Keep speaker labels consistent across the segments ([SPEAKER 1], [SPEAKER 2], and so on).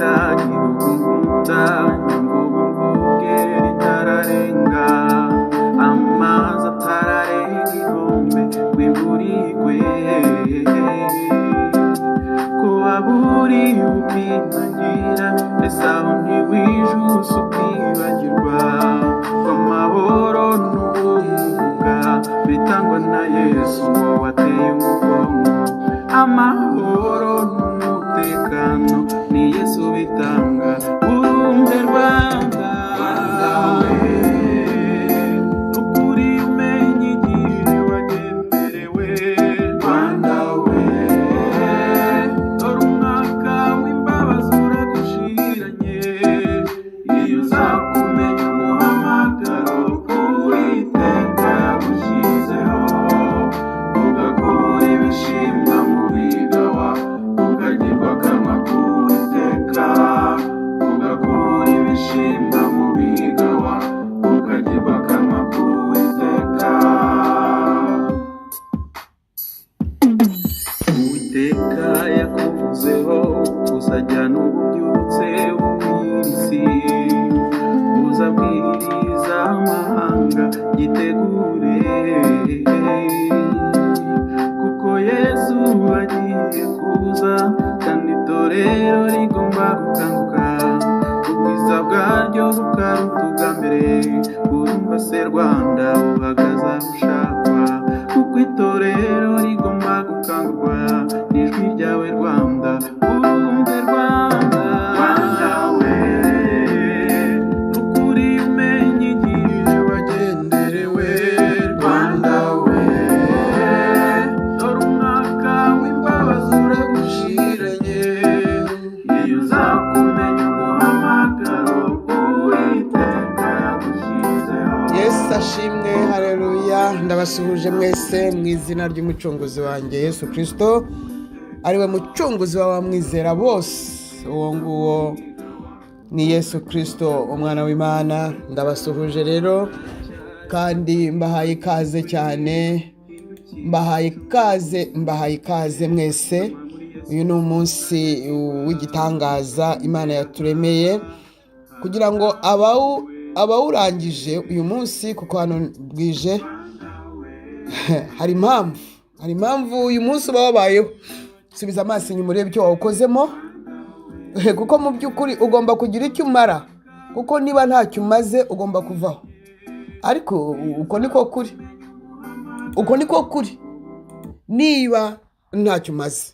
[SPEAKER 1] Rwanda, gihugu nkunda, nyumva mvuge ritararenga, amazi atararenga inkombe, ngo imvura igwe. Ko waburiye ukwinangira, ese aho ntiwijuse ukibagirwa ko amahoro n'ubumuga bitangwa na Yesu, wowe wateye umugongo amahoro n'umutekano, ni Yesu bitanga. Urumve Rwanda, Rwanda we, ukuri umenye igihe wagenderewe. Rwanda we, dore umwaka w'imbabazi uragushiranye. Iyo uzakumenya umuhamagaro Uwiteka yagushyizeho, ugakura ibishimwa mu bigawa, ukagirwa akanwa k'Uwiteka, ugakura ibishimwa mu bigawa, ukagirwa akanwa k'Uwiteka. Uwiteka yakuvuzeho uzajyana ububyutse bw'isi, uzabwiriza amahanga, gitegure, kuko Yesu agiye kuza, kandi itorero rigomba gukanguka, ubwiza bwaryo bukaruta ubwa mbere. Urumva se Rwanda, uhagaze aho ushakwa, kuko itorero rigomba gukangurwa n'ijwi ryawe Rwanda. Urumve Rwanda, Rwanda we, ukuri umenye igihe wagenderewe. Rwanda we, dore umwaka w'imbabazi uragushiranye. Iyo uzakumenya umuhamagaro Uwiteka yagushyizeho.
[SPEAKER 2] Yesu ashimwe, hareruya! Ndabasuhuje mwese mu izina ry'Umucunguzi wanjye Yesu Kirisito, ariwe mucunguzi w'abamwizera bose. Uwo nguwo ni Yesu Kirisito, umwana w'Imana. Ndabasuhuje rero kandi mbahaye ikaze cyane, mbahaye ikaze, mbahaye ikaze mwese. Uyu ni umunsi w'igitangaza Imana yaturemeye kugira ngo abawurangije uyu munsi, kuko hano bwije, hari impamvu, hari impamvu uyu munsi uba wabayeho. Subiza amaso inyuma urebe icyo wawukozemo, kuko mu by'ukuri ugomba kugira icyo umara, kuko niba ntacyo umaze ugomba kuvaho. Ariko uko niko kuri, uko niko kuri. Niba ntacyo umaze,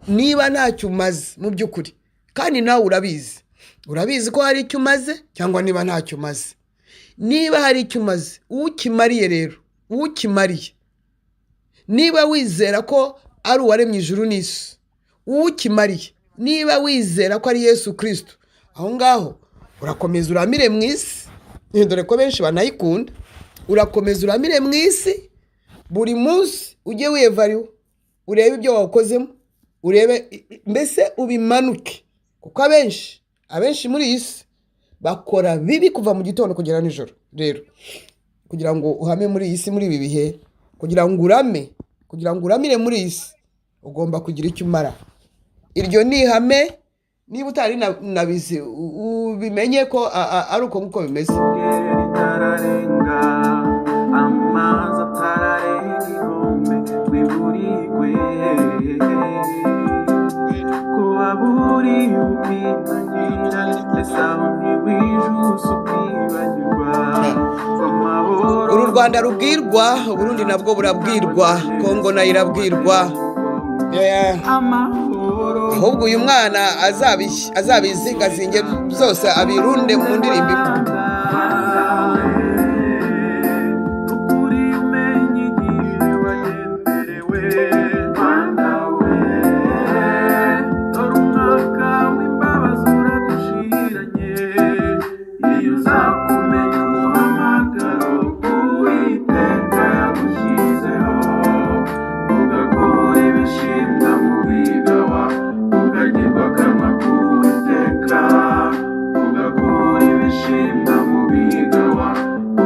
[SPEAKER 2] niba ntacyo umaze mu by'ukuri, kandi nawe urabizi, urabizi ko hari icyo umaze cyangwa niba ntacyo umaze. Niba hari icyo umaze, ukimariye rero, ukimariye, niba wizera ko ari uwaremye ijuru n'isi, ukimariye, niba wizera ko ari Yesu Kirisito, aho ngaho urakomeza uramire mu isi, dore ko benshi banayikunda. Urakomeza uramire mu isi, buri munsi ujye wiyevariwa, urebe ibyo wawukozemo, urebe mbese ubimanuke, kuko abenshi muri iyi si bakora bibi kuva mu gitondo kugera nijoro. Rero kugira ngo uhame muri iyi si, muri ibi bihe, kugira ngo urame, kugira ngo uramire muri iyi si, ugomba kugira icyo umara. Iryo ni ihame. Niba utari nabizi, ubimenye ko ari uko nguko bimeze.
[SPEAKER 1] Ritararenga, amazi atararenga inkombe, ngo imvura igwe. Ko waburiye ukwinangira, ese aho ntiwijuse ukibagirwa ko amahoro
[SPEAKER 2] Uru Rwanda rubwirwa, Uburundi nabwo burabwirwa, Kongo nayo irabwirwa. Yeah.
[SPEAKER 1] Amahoro.
[SPEAKER 2] Ahubwo uyu mwana azabizingazinge byose, abirunde mu ndirimbo imwe.
[SPEAKER 1] Ukuri umenye igihe wagenderewe. Rwanda we, dore umwaka w'imbabazi uragushiranye. Iyo uzakumenya umuhamagaro Uwiteka yagushyizeho, ugakura ibishimwa mu bigawa, ukagirwa akanwa k'Uwiteka, ugakura ibishimwa mu bigawa,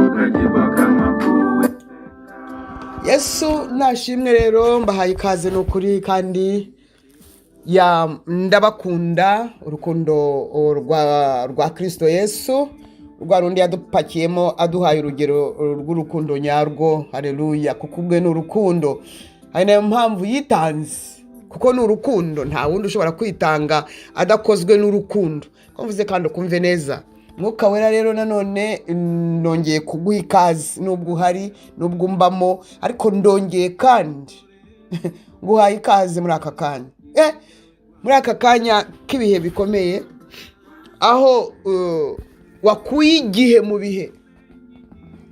[SPEAKER 1] ukagirwa akanwa k'Uwiteka.
[SPEAKER 2] Yesu nashimwe. Rero mbahaye ikaze, ni ukuri, kandi Ya, ndabakunda urukundo rwa Kirisito Yesu, rwa rundi yadupakiyemo aduhaye urugero rw'urukundo nyarwo. Hareruya! Kuko ubwe ni urukundo, ari nayo mpamvu yitanze, kuko ni urukundo. Nta wundi ushobora kwitanga adakozwe n'urukundo. Ko mvuze kandi ukumve neza. Mwuka Wera rero nanone nongeye kuguha ikaze, nubwo uhari, nubwo umbamo, ariko ndongeye kandi nguhaye ikaze muri aka kanya, muri aka kanya k'ibihe bikomeye, aho wakuye igihe mu bihe,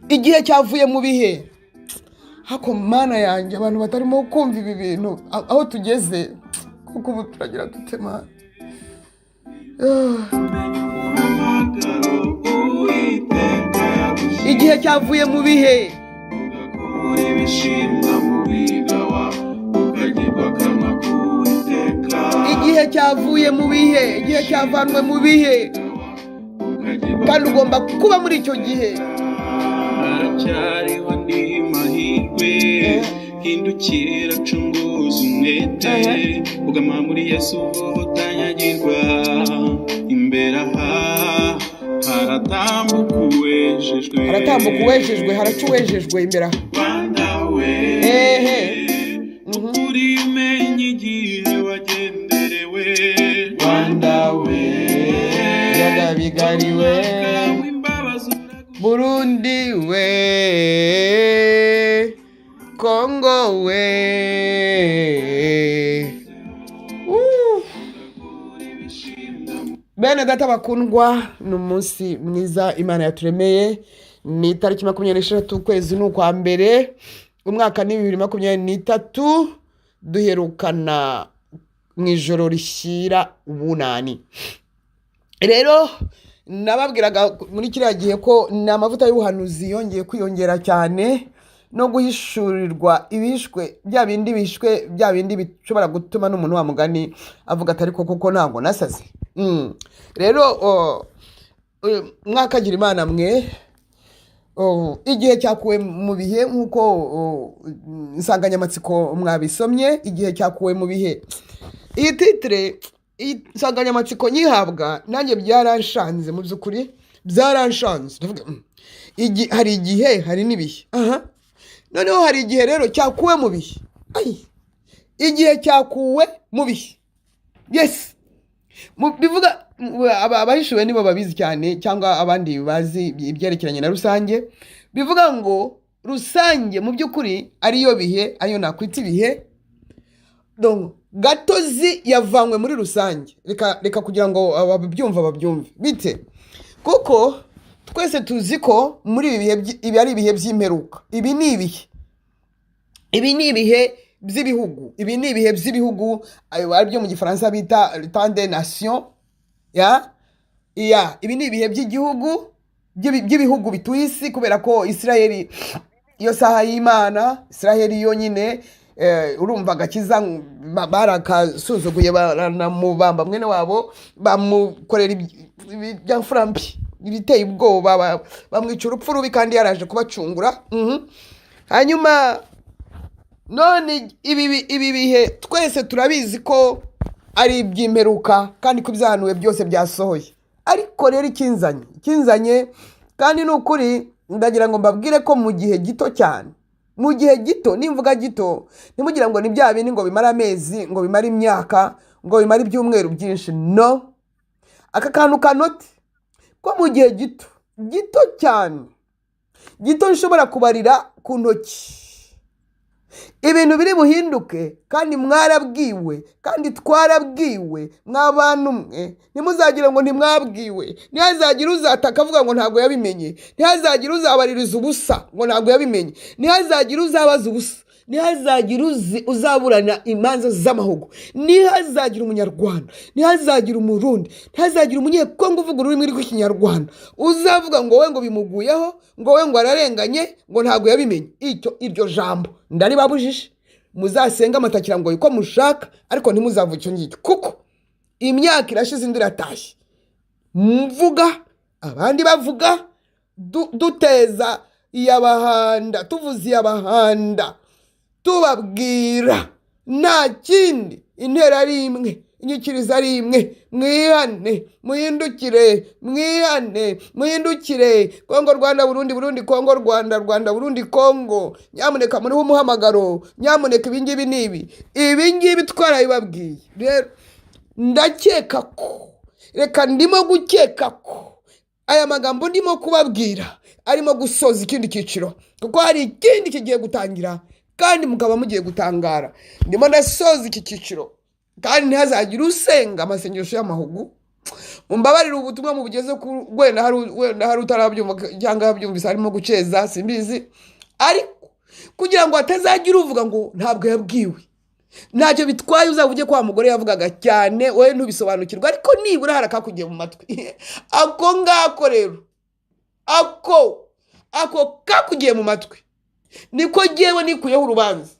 [SPEAKER 2] igihe cyavuye mu bihe. Hako Mana yanjye, abantu batarimo kumva ibi bintu aho tugeze, kuko ubu turagira dutema.
[SPEAKER 1] Umuhamagaro Uwiteka yagushyiriye,
[SPEAKER 2] Igihe cyavuye mu bihe.
[SPEAKER 1] Ugakura ibishimwa mu bigawa, ukagirwa akanwa k'Uwiteka.
[SPEAKER 2] Igihe cyavuye mu bihe, igihe cyavanwe mu bihe,
[SPEAKER 1] Ukagirwa
[SPEAKER 2] kandi ugomba kuba muri icyo gihe.
[SPEAKER 1] Haracyariho andi mahirwe, hindukira, cunguza umwete, ugama muri Yesu vuba utanyagirwa. Imbere aha haratambuka uwejejwe.
[SPEAKER 2] Haratambuka uwejejwe, haraca uwejejwe imbere aha.
[SPEAKER 1] Rwanda we,
[SPEAKER 2] Ehe.
[SPEAKER 1] ukuri umenye igihe wagenderewe. Rwanda we,
[SPEAKER 2] Biyaga bigari we.
[SPEAKER 1] Umwaka w'imbabazi uragushimira.
[SPEAKER 2] Burundi we, Kongo we. Bene data bakundwa, ni umunsi mwiza Imana yaturemeye. Ni itariki 26, ukwezi ni ukwa mbere, umwaka ni 2023. Duherukana mu ijoro rishyira ubunani. Rero nababwiraga muri kiriya gihe ko ni amavuta y'ubuhanuzi yongeye kwiyongera cyane no guhishurirwa ibishwe, bya bindi bishwe, bya bindi bishobora gutuma n'umuntu wa mugani avuga ati: "Ariko kuko ntabwo nasaze." Rero mwakagira Imana mwe. Oh, igihe cyakuwe mu bihe, nk'uko insanganyamatsiko mwabisomye, igihe cyakuwe mu bihe. Iyi titre, iyi nsanganyamatsiko nyihabwa nanjye byaranshanze, mu by'ukuri byaranshanze. Ndavuga, hari igihe, hari n'ibihe. Aha noneho hari igihe rero cyakuwe mu bihe. Ai, igihe cyakuwe mu bihe, yes. Bivuga abahishuwe nibo babizi cyane, cyangwa abandi bazi ibyerekeranye na rusange. Bivuga ngo rusange mu by'ukuri ariyo bihe, ariyo nakwita ibihe. Donc, gatozi yavanywe muri rusange. Reka kugira ngo ababyumva babyumve bite, kuko twese tuzi ko muri ibi bihe ibi ari ibihe by'imperuka. Ibi ni ibihe, ibi ni ibihe by'ibihugu, ibi ni ibihe by'ibihugu, ayo aribyo mu Gifaransa bita temps des nations. Ya, ibi ni ibihe by'igihugu, by'ibihugu bituye isi, kubera ko Isirayeli iyo saha y'Imana, Isirayeli yonyine, urumva agakiza barakasuzuguye, baranamubamba mwene wabo, bamukorera ibyamfura mbi, ibiteye ubwoba, bamwica urupfu rubi kandi yaraje kubacungura. Hanyuma none ibi bihe twese turabizi ko ari iby'imperuka kandi ko ibyahanuwe byose byasohoye. Ariko rero ikinzanye kandi ni ukuri, ndagira ngo mbabwire ko mu gihe gito cyane, mu gihe gito, nimvuga gito ntimugire ngo ni bya bindi ngo bimare amezi, ngo bimare imyaka, ngo bimare ibyumweru byinshi. No aka kantu kanote ko mu gihe gito, gito cyane, gito nshobora kubarira ku ntoki, ibintu biri buhinduke. Kandi mwarabwiwe, kandi twarabwiwe. Mw'abantu mwe, ntimuzagire ngo ntimwabwiwe. Ntihazagire uzataka avuga ngo ntabwo yabimenye. Ntihazagire uzabaririza ubusa ngo ntabwo yabimenye. Ntihazagire uzabaza ubusa. Ntihazagire uzaburana imanza z'amahugu. Ntihazagire Umunyarwanda, ntihazagire Umurundi, ntihazagire Umunyekongo uvuga ururimi rw'Ikinyarwanda uzavuga ngo we ngo bimuguyeho, ngo we ngo ararenganye, ngo ntabwo yabimenye. Iryo jambo ndaribabujije. Muzasenge amatakira ngo uko mushaka, ariko ntimuzavuge icyo ngicyo, kuko imyaka irashize indi iratashye mvuga, abandi bavuga, duteza iyabahanda, tuvuze iyabahanda, tubabwira. Nta kindi, intera ari imwe, inyikirizo ari imwe. Mwihane, muhindukire, mwihane, muhindukire. Kongo, Rwanda, Burundi, Burundi, Kongo, Rwanda, Rwanda, Burundi, Kongo, nyamuneka muriho umuhamagaro, nyamuneka. Ibingibi ni ibi, ibingibi twarabibabwiye. Rero ndakeka ko, reka, ndimo gukeka ko aya magambo ndimo kubabwira arimo gusoza ikindi cyiciro, kuko hari ikindi kigiye gutangira kandi mukaba mugiye gutangara. Ndimo ndasoza iki cyiciro, kandi ntihazagire usenga amasengesho y'amahugu. Mumbabarire, ubutumwa mubugeze ku wenda hari utarabyumva cyangwa yabyumvise arimo guceza, simbizi. Ariko kugira ngo hatazagira uvuga ngo ntabwo yabwiwe, ntacyo bitwaye, uzavuge ko wa mugore yavugaga cyane, wowe ntubisobanukirwe, ariko nibura hari akakugiye mu matwi. Ako ngako rero, ako kakugiye mu matwi, niko jyewe nikuyeho urubanza,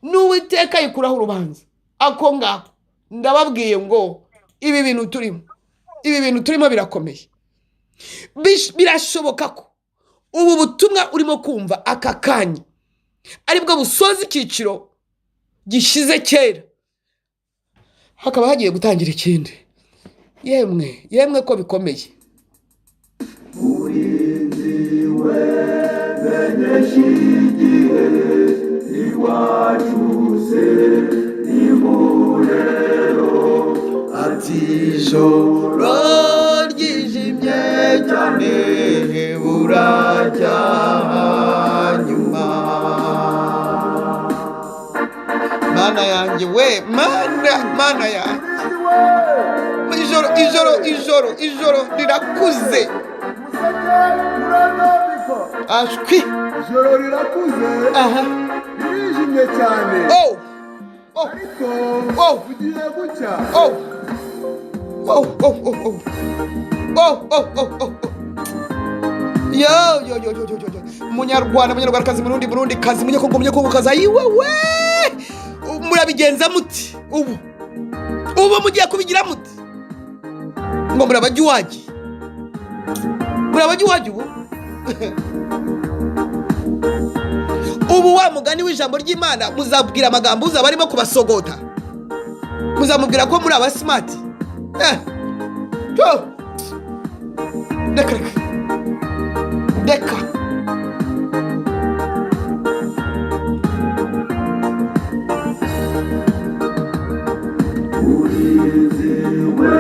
[SPEAKER 2] n'Uwiteka yikuraho urubanza. Ako ngako, ndababwiye ngo ibi bintu turimo birakomeye. Birashoboka ko ubu butumwa urimo kumva aka kanya aribwo busoza icyiciro gishize kera, hakaba hagiye gutangira ikindi. Yemwe, yemwe, ko bikomeye!
[SPEAKER 3] Murinzi we, menyesha igihe iwacu se nimurero.
[SPEAKER 2] Ati ijoro ryijimye cyane, buracya nyuma. Mana yanjye we, Mana, Mana yanjye! Ijoro, ijoro, ijoro, ijoro rirakuze.
[SPEAKER 3] Umuseke urandambika.
[SPEAKER 2] Ashwi!
[SPEAKER 3] Ijoro rirakuze,
[SPEAKER 2] Aha.
[SPEAKER 3] ririjimye cyane,
[SPEAKER 2] Oh.
[SPEAKER 3] ariko
[SPEAKER 2] Oh.
[SPEAKER 3] bugiye gucya.
[SPEAKER 2] Oh. Oh. Yo, yo, yo, yo, yo, yo, yo. Munyarwanda, Munyarwandakazi, Murundi, Burundi kazi, Munyekongo, Munyekongo kazi, ayiwe we! Murabigenza muti ubu? Ubu mugiye kubigira muti? Ngo murabajya iwaji? Murabajya iwaji ubu? Ubu wa mugani w'ijambo ry'Imana, muzabwira amagambo uzaba arimo kubasogota, muzamubwira ko muri abasimati? Eh. To. Reka, reka, reka.
[SPEAKER 3] Murinzi we,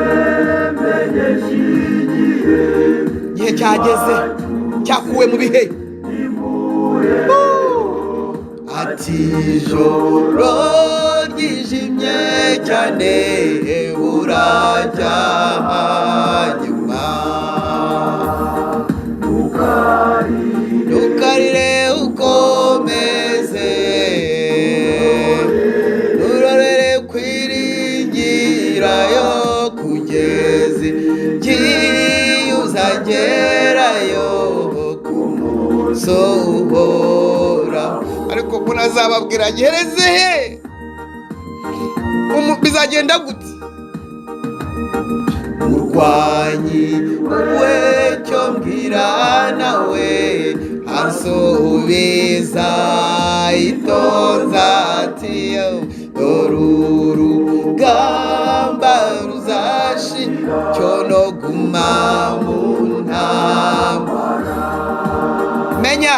[SPEAKER 3] menyesha igihe.
[SPEAKER 2] Igihe cyageze, cyakuwe mu bihe. Ati ijoro ryijimye cyane, buracya hanyuma. Ntukarire, ukomeze nturorere kwiringirayo kugeza igihe uzagerayo ku munsi uhoraho. Ariko umuntu azababwira gereze he? Bizagenda gute? Murwanyi we, cyo mbwira nawe, ansubiza itonza ati dore urugamba ruzashira, cyo no guma mu ntambara. Menya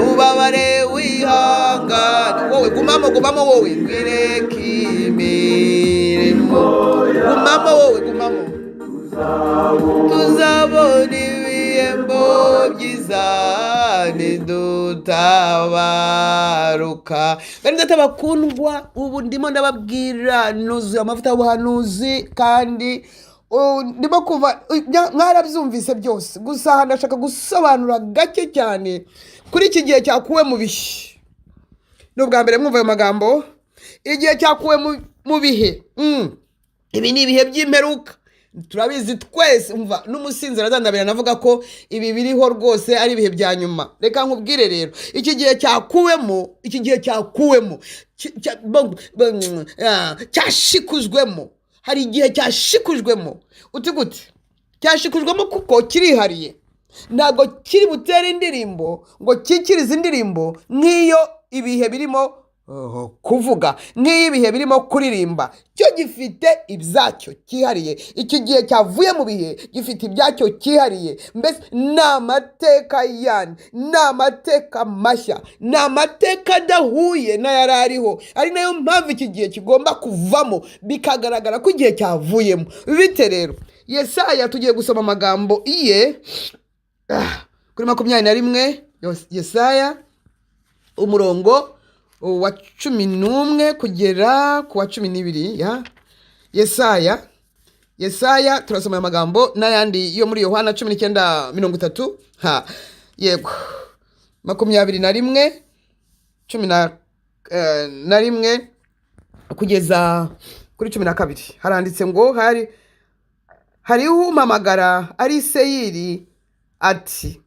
[SPEAKER 2] ubabare, wihangane wowe, gumamo, gumamo wowe, wireke imirimo, gumamo wowe, gumamo, tuzabona ibihembo byiza nidutabaruka. Bene Data bakundwa, ubu ndimo ndababwira nuzuye amavuta y'ubuhanuzi, kandi ndimo kuva mwarabyumvise byose. Gusa aha ndashaka gusobanura gake cyane kuri iki gihe cyakuwe mu bihe. Ni ubwa mbere mwumva ayo magambo, igihe cyakuwe mu bihe. Ibi ni ibihe by'imperuka, turabizi twese. Umva, n'umusinzi arazandabira navuga ko ibi biriho rwose ari ibihe bya nyuma. Reka nkubwire rero, iki gihe cyakuwemo, iki gihe cyakuwemo, cyashikujwemo. Hari igihe cyashikujwemo. Uti gute cyashikujwemo? Kuko kirihariye, ntabwo kiri butere indirimbo ngo kikirize indirimbo nk'iyo ibihe birimo. kuvuga, nk'iyo ibihe birimo kuririmba, cyo gifite ibyacyo cyihariye. Iki gihe cyavuye mu bihe gifite ibyacyo cyihariye. Mbese ni amateka yandi, ni amateka mashya, ni amateka adahuye n'ayari ariho, ari nayo mpamvu iki gihe kigomba kuvamo, bikagaragara ko igihe cyavuyemo. Bite rero? Yesaya, tugiye gusoma amagambo iye kuri 21, Yesaya, umurongo wa 11 kugera ku wa 12. Ya Yesaya, Yesaya, turasoma aya magambo n'ayandi yo muri Yohana 19:30. Ha, yego, 21, 11 kugeza kuri 12. Haranditse ngo: Hariho umpamagara ari Seyiri ati: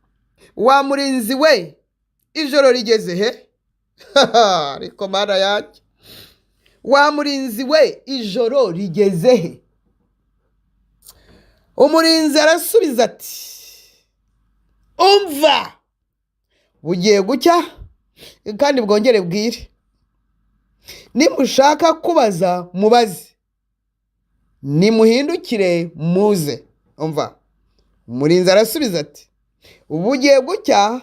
[SPEAKER 2] 'Wa murinzi we, ijoro rigeze he?' Ariko Mana yanjye, wa murinzi we, ijoro rigeze he?" Umurinzi arasubiza ati: "Umva, bugiye gucya kandi bwongere bwire. Nimushaka kubaza, mubaze; nimuhindukire, muze." Umva, umurinzi arasubiza ati: "Bugiye gucya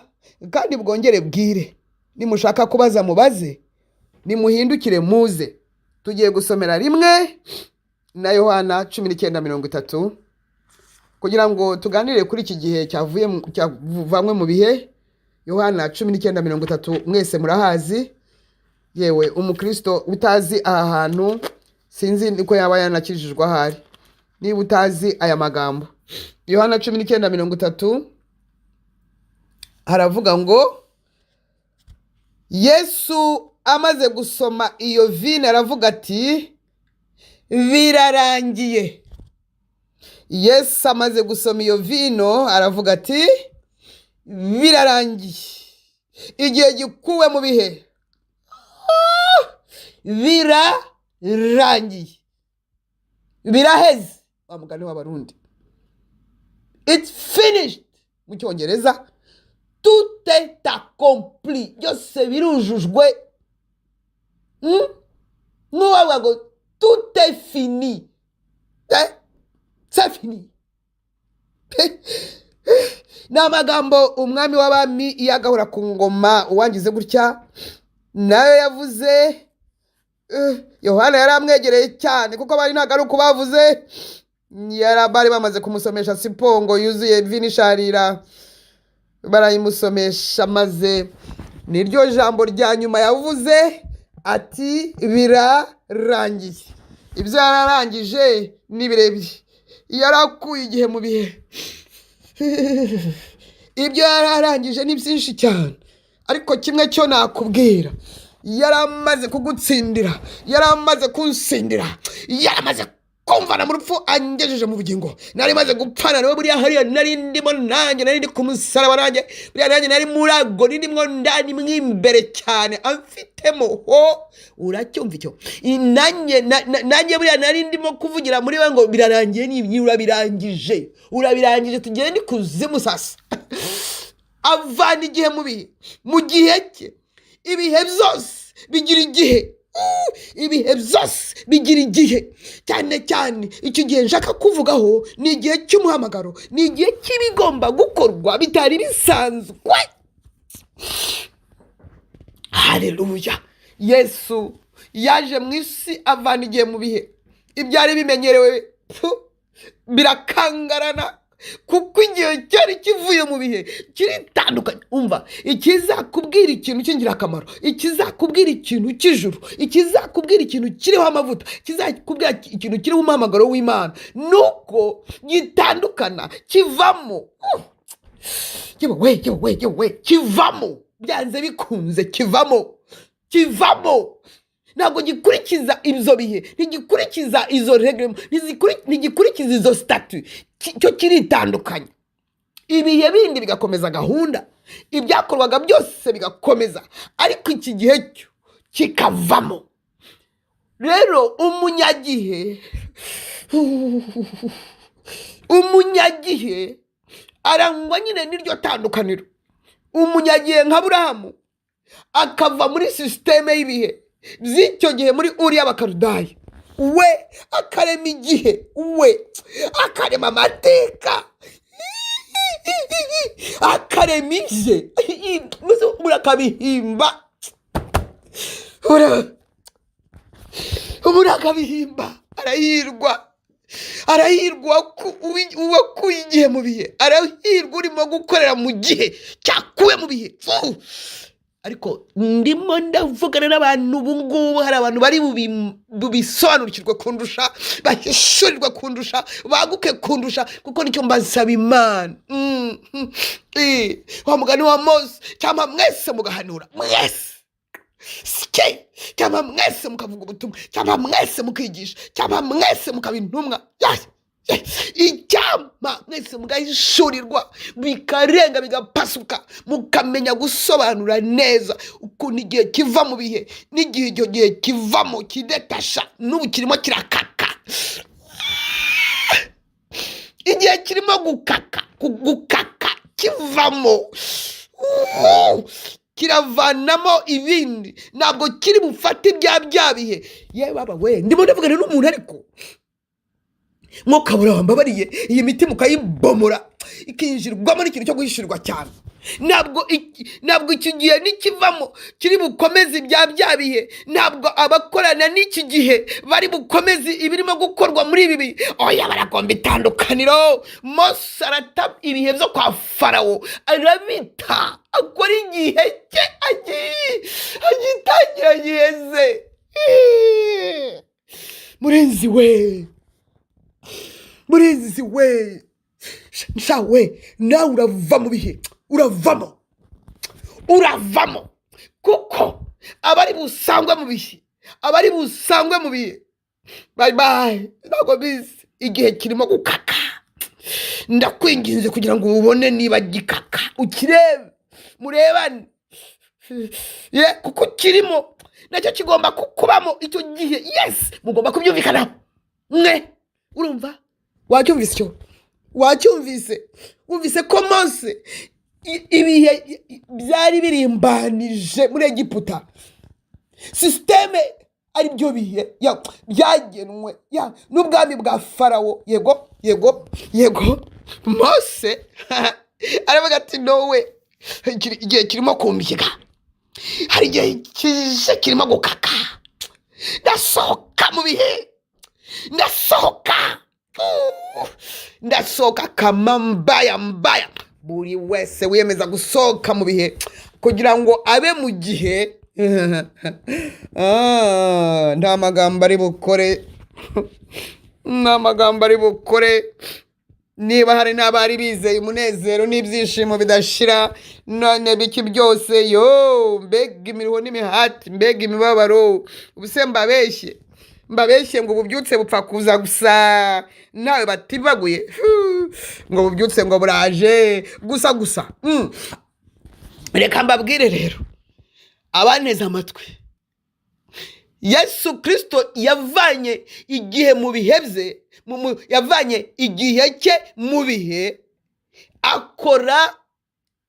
[SPEAKER 2] kandi bwongere bwire. Nimushaka kubaza, mubaze; nimuhindukire, muze." Tugiye gusomera rimwe na Yohana 19:30 kugira ngo tuganire kuri iki gihe cyavuye cyavanywe mu bihe. Yohana 19:30, mwese murahazi. Yewe, umukristo utazi aha hantu, sinzi niko yaba yanakijijwe ahari niba utazi aya magambo. Yohana 19:30 haravuga ngo: "Yesu amaze gusoma iyo vino aravuga ati: 'Birarangiye.'" Yesu amaze gusoma iyo vino aravuga ati: "Birarangiye." Igihe gikuwe mu bihe. Birarangiye, biraheze, wa mugani w'Abarundi, "It's finished" mu Cyongereza, "tout est accompli", byose birujujwe. N'uwavuga ngo "tout est fini", eh? C'est fini. Ni amagambo umwami w'abami iyo agahora ku ngoma uwangize gutya nayo yavuze. Yohana yari amwegereye cyane, kuko bari ntabwo ari uko bavuze, bari bamaze kumusomesha sipongo yuzuye vino isharira, barayimusomesha, maze niryo jambo rya nyuma yavuze ati: "Birarangiye." Ibyo yararangije ni birebire. Yari akuye igihe mu bihe. Ibyo yararangije ni byinshi cyane, ariko kimwe cyo nakubwira: yari amaze kugutsindira, yari amaze kunsindira, yari amaze kumvana mu rupfu angejeje mu bugingo. Nari maze gupfana nawe buriya. Hariya nari ndimo nanjye, nari ndi ku musaraba nanjye buriya, nanjye nari muri ago ndimo ndani mw'imbere cyane amfitemo ho. Uracyumva icyo? Nanjye nanjye buriya nari ndimo kuvugira muri we ngo: "Birarangiye, ni urabirangije, urabirangije, tugende ikuzimu sasa." Avana igihe mu bihe mu gihe cye. Ibihe byose bigira igihe. Ibihe byose bigira igihe. Cyane cyane icyo gihe nshaka kuvugaho ni igihe cy'umuhamagaro, ni igihe cy'ibigomba gukorwa bitari bisanzwe. Haleluya! Yesu yaje mu isi avana igihe mu bihe. Ibyari bimenyerewe birakangarana, kuko igihe cyari kivuye mu bihe, kiritandukanye. Umva, ikizakubwira ikintu cy'ingirakamaro, ikizakubwira ikintu cy'ijuru, ikizakubwira ikintu kiriho amavuta, ikizakubwira ikintu kiriho umuhamagaro w'Imana, ni uko gitandukana, kivamo. Yewe, yewe, yewe, kivamo byanze bikunze, kivamo, kivamo. Ntabwo gikurikiza ibyo bihe, ntigikurikiza izo règlement, ntigikurikiza izo statut. Cyo kiritandukanye. Ibihe bindi bigakomeza gahunda, ibyakorwaga byose bigakomeza, ariko iki gihe cyo kikavamo. Rero umunyagihe arangwa nyine n'iryo tandukaniro. Umunyagihe nka Burahamu akava muri système y'ibihe. by'icyo gihe muri Uriya Bakarudaya, we akarema igihe, we akarema amateka, akarema ibye, murakabihimba, murakabihimba. Arahirwa, arahirwa uwakuye igihe mu bihe, arahirwa urimo gukorera mu gihe cyakuwe mu bihe. Fu! Ariko ndimo ndavugana n'abantu ubu ngubu, hari abantu bari bubisobanukirwe kundusha, bahishurirwe kundusha, baguke kundusha, kuko nicyo mbasaba Imana. Wa mugani wa Mose, cyangwa mwese mugahanura mwese sike, cyangwa mwese mukavuga ubutumwa, cyangwa mwese mukigisha, cyangwa mwese mukaba intumwa, icyampa mwese mugahishurirwa, bikarenga, bigapasuka, mukamenya gusobanura neza ukuntu igihe kiva mu bihe, n'igihe icyo gihe kivamo kidetasha. N'ubu kirimo kirakaka, igihe kirimo gukaka, gukaka kivamo, kiravanamo ibindi, ntabwo kiri bufate ibya bihe. Yewe baba we, ndimo ndavugana n'umuntu, ariko mwukabura wambabariye iyi miti mukayibomora, ikinjirwamo n'ikintu cyo guhishurirwa cyane. Ntabwo iki gihe nikivamo kiri bukomeze ibya bihe, ntabwo abakorana n'iki gihe bari bukomeze ibirimo gukorwa muri ibi bihe. Oya, baragomba itandukaniro. Mose arata ibihe byo kwa Farawo, arabita, akora igihe cye, agitangira giheze. Murenzi we, murenzi we, sha we, nawe urava mu bihe, uravamo, uravamo, kuko abari busangwe mu bihe, abari busangwe mu bihe, bye bye. Ntabwo bizi igihe kirimo gukaka. Ndakwinginze kugira ngo ubone niba gikaka, ukirebe, murebane ye, kuko kirimo nacyo kigomba kukubamo icyo gihe. Yes, mugomba kubyumvikanaho mwe. Urumva wacyumvise icyo? Wacyumvise? Wumvise ko Mose ibihe byari birimbanije muri Egiputa, système ari byo bihe byagenwe n'ubwami bwa Farawo. Yego, yego, yego. Mose aravuga ati: "Nowe, igihe kirimo kumbyiga, hari igihe kije kirimo gukaka, ndasohoka mu bihe, ndasohoka, ndasohoka kama mbaya mbaya." Buri wese wiyemeza gusohoka mu bihe kugira ngo abe mu gihe, nta magambo ari bukore, nta magambo ari bukore. Niba hari n'abari bizeye umunezero n'ibyishimo bidashira, none biki byose? Yo, mbega imiruho n'imihati, mbega imibabaro! Ubuse mbabeshye, mbabeshye ngo ububyutse bupfa kuza gusa nawe batibaguye? Ngo bubyutse ngo buraje gusa gusa. Reka mbabwire rero, abaneze amatwi, Yesu Kirisito yavanye igihe mu bihe bye, yavanye igihe cye mu bihe, akora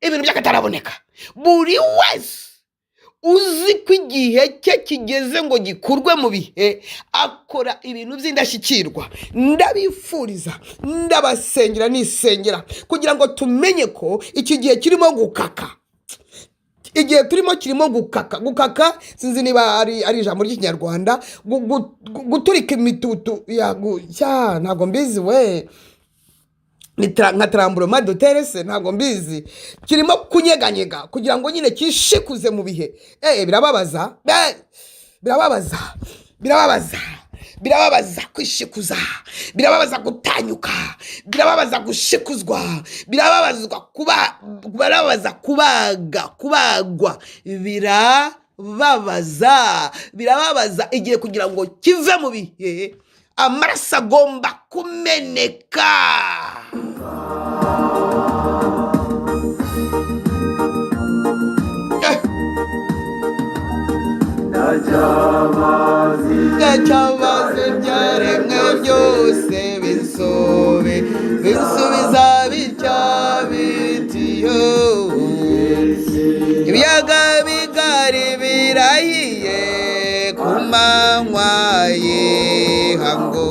[SPEAKER 2] ibintu by'akataraboneka. Buri wese uzi ko igihe cye kigeze ngo gikurwe mu bihe, akora ibintu by'indashyikirwa. Ndabifuriza, ndabasengera, nisengera kugira ngo tumenye ko iki gihe kirimo gukaka, igihe turimo kirimo gukaka. Gukaka, sinzi niba ari ijambo ry'Ikinyarwanda, guturika imitutu ya, ntabwo mbizi we, ni nka tremblement de terre se? Ntabwo mbizi. Kirimo kunyeganyega kugira ngo nyine kishikuze mu bihe. Birababaza, birababaza, birababaza, birababaza kwishikuza, birababaza gutanyuka, birababaza gushikuzwa, birababazwa kuba, birababaza kubaga, kubagwa, birababaza, birababaza. Igihe kugira ngo kive mu bihe, amaraso agomba kumeneka. Ndacyabaze ibyaremwe byose binsubiza bitya bitiyo: ibiyaga bigari birahiye. manywa y'ihangu.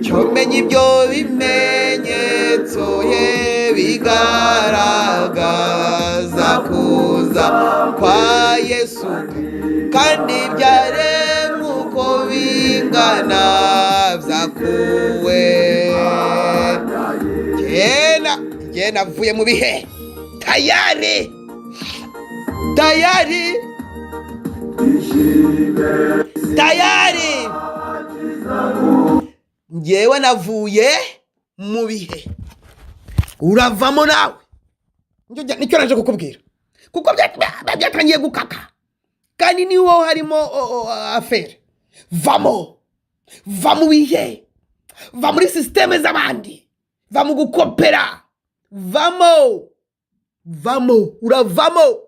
[SPEAKER 2] Cyo menya ibyo bimenyetso ye bigaragaza kuza kwa Yesu, kandi ibyaremwe uko bingana byakuwe. Kera njye navuye mu bihe, tayari tayari tayari, njyewe navuye mu bihe. Uravamo nawe. Nicyo naje kukubwira, kuko byatangiye gukaka, kandi ni wowe harimo affaire. Vamo, va mu bihe, va muri système z'abandi, va mu gukopera, vamo, vamo, uravamo.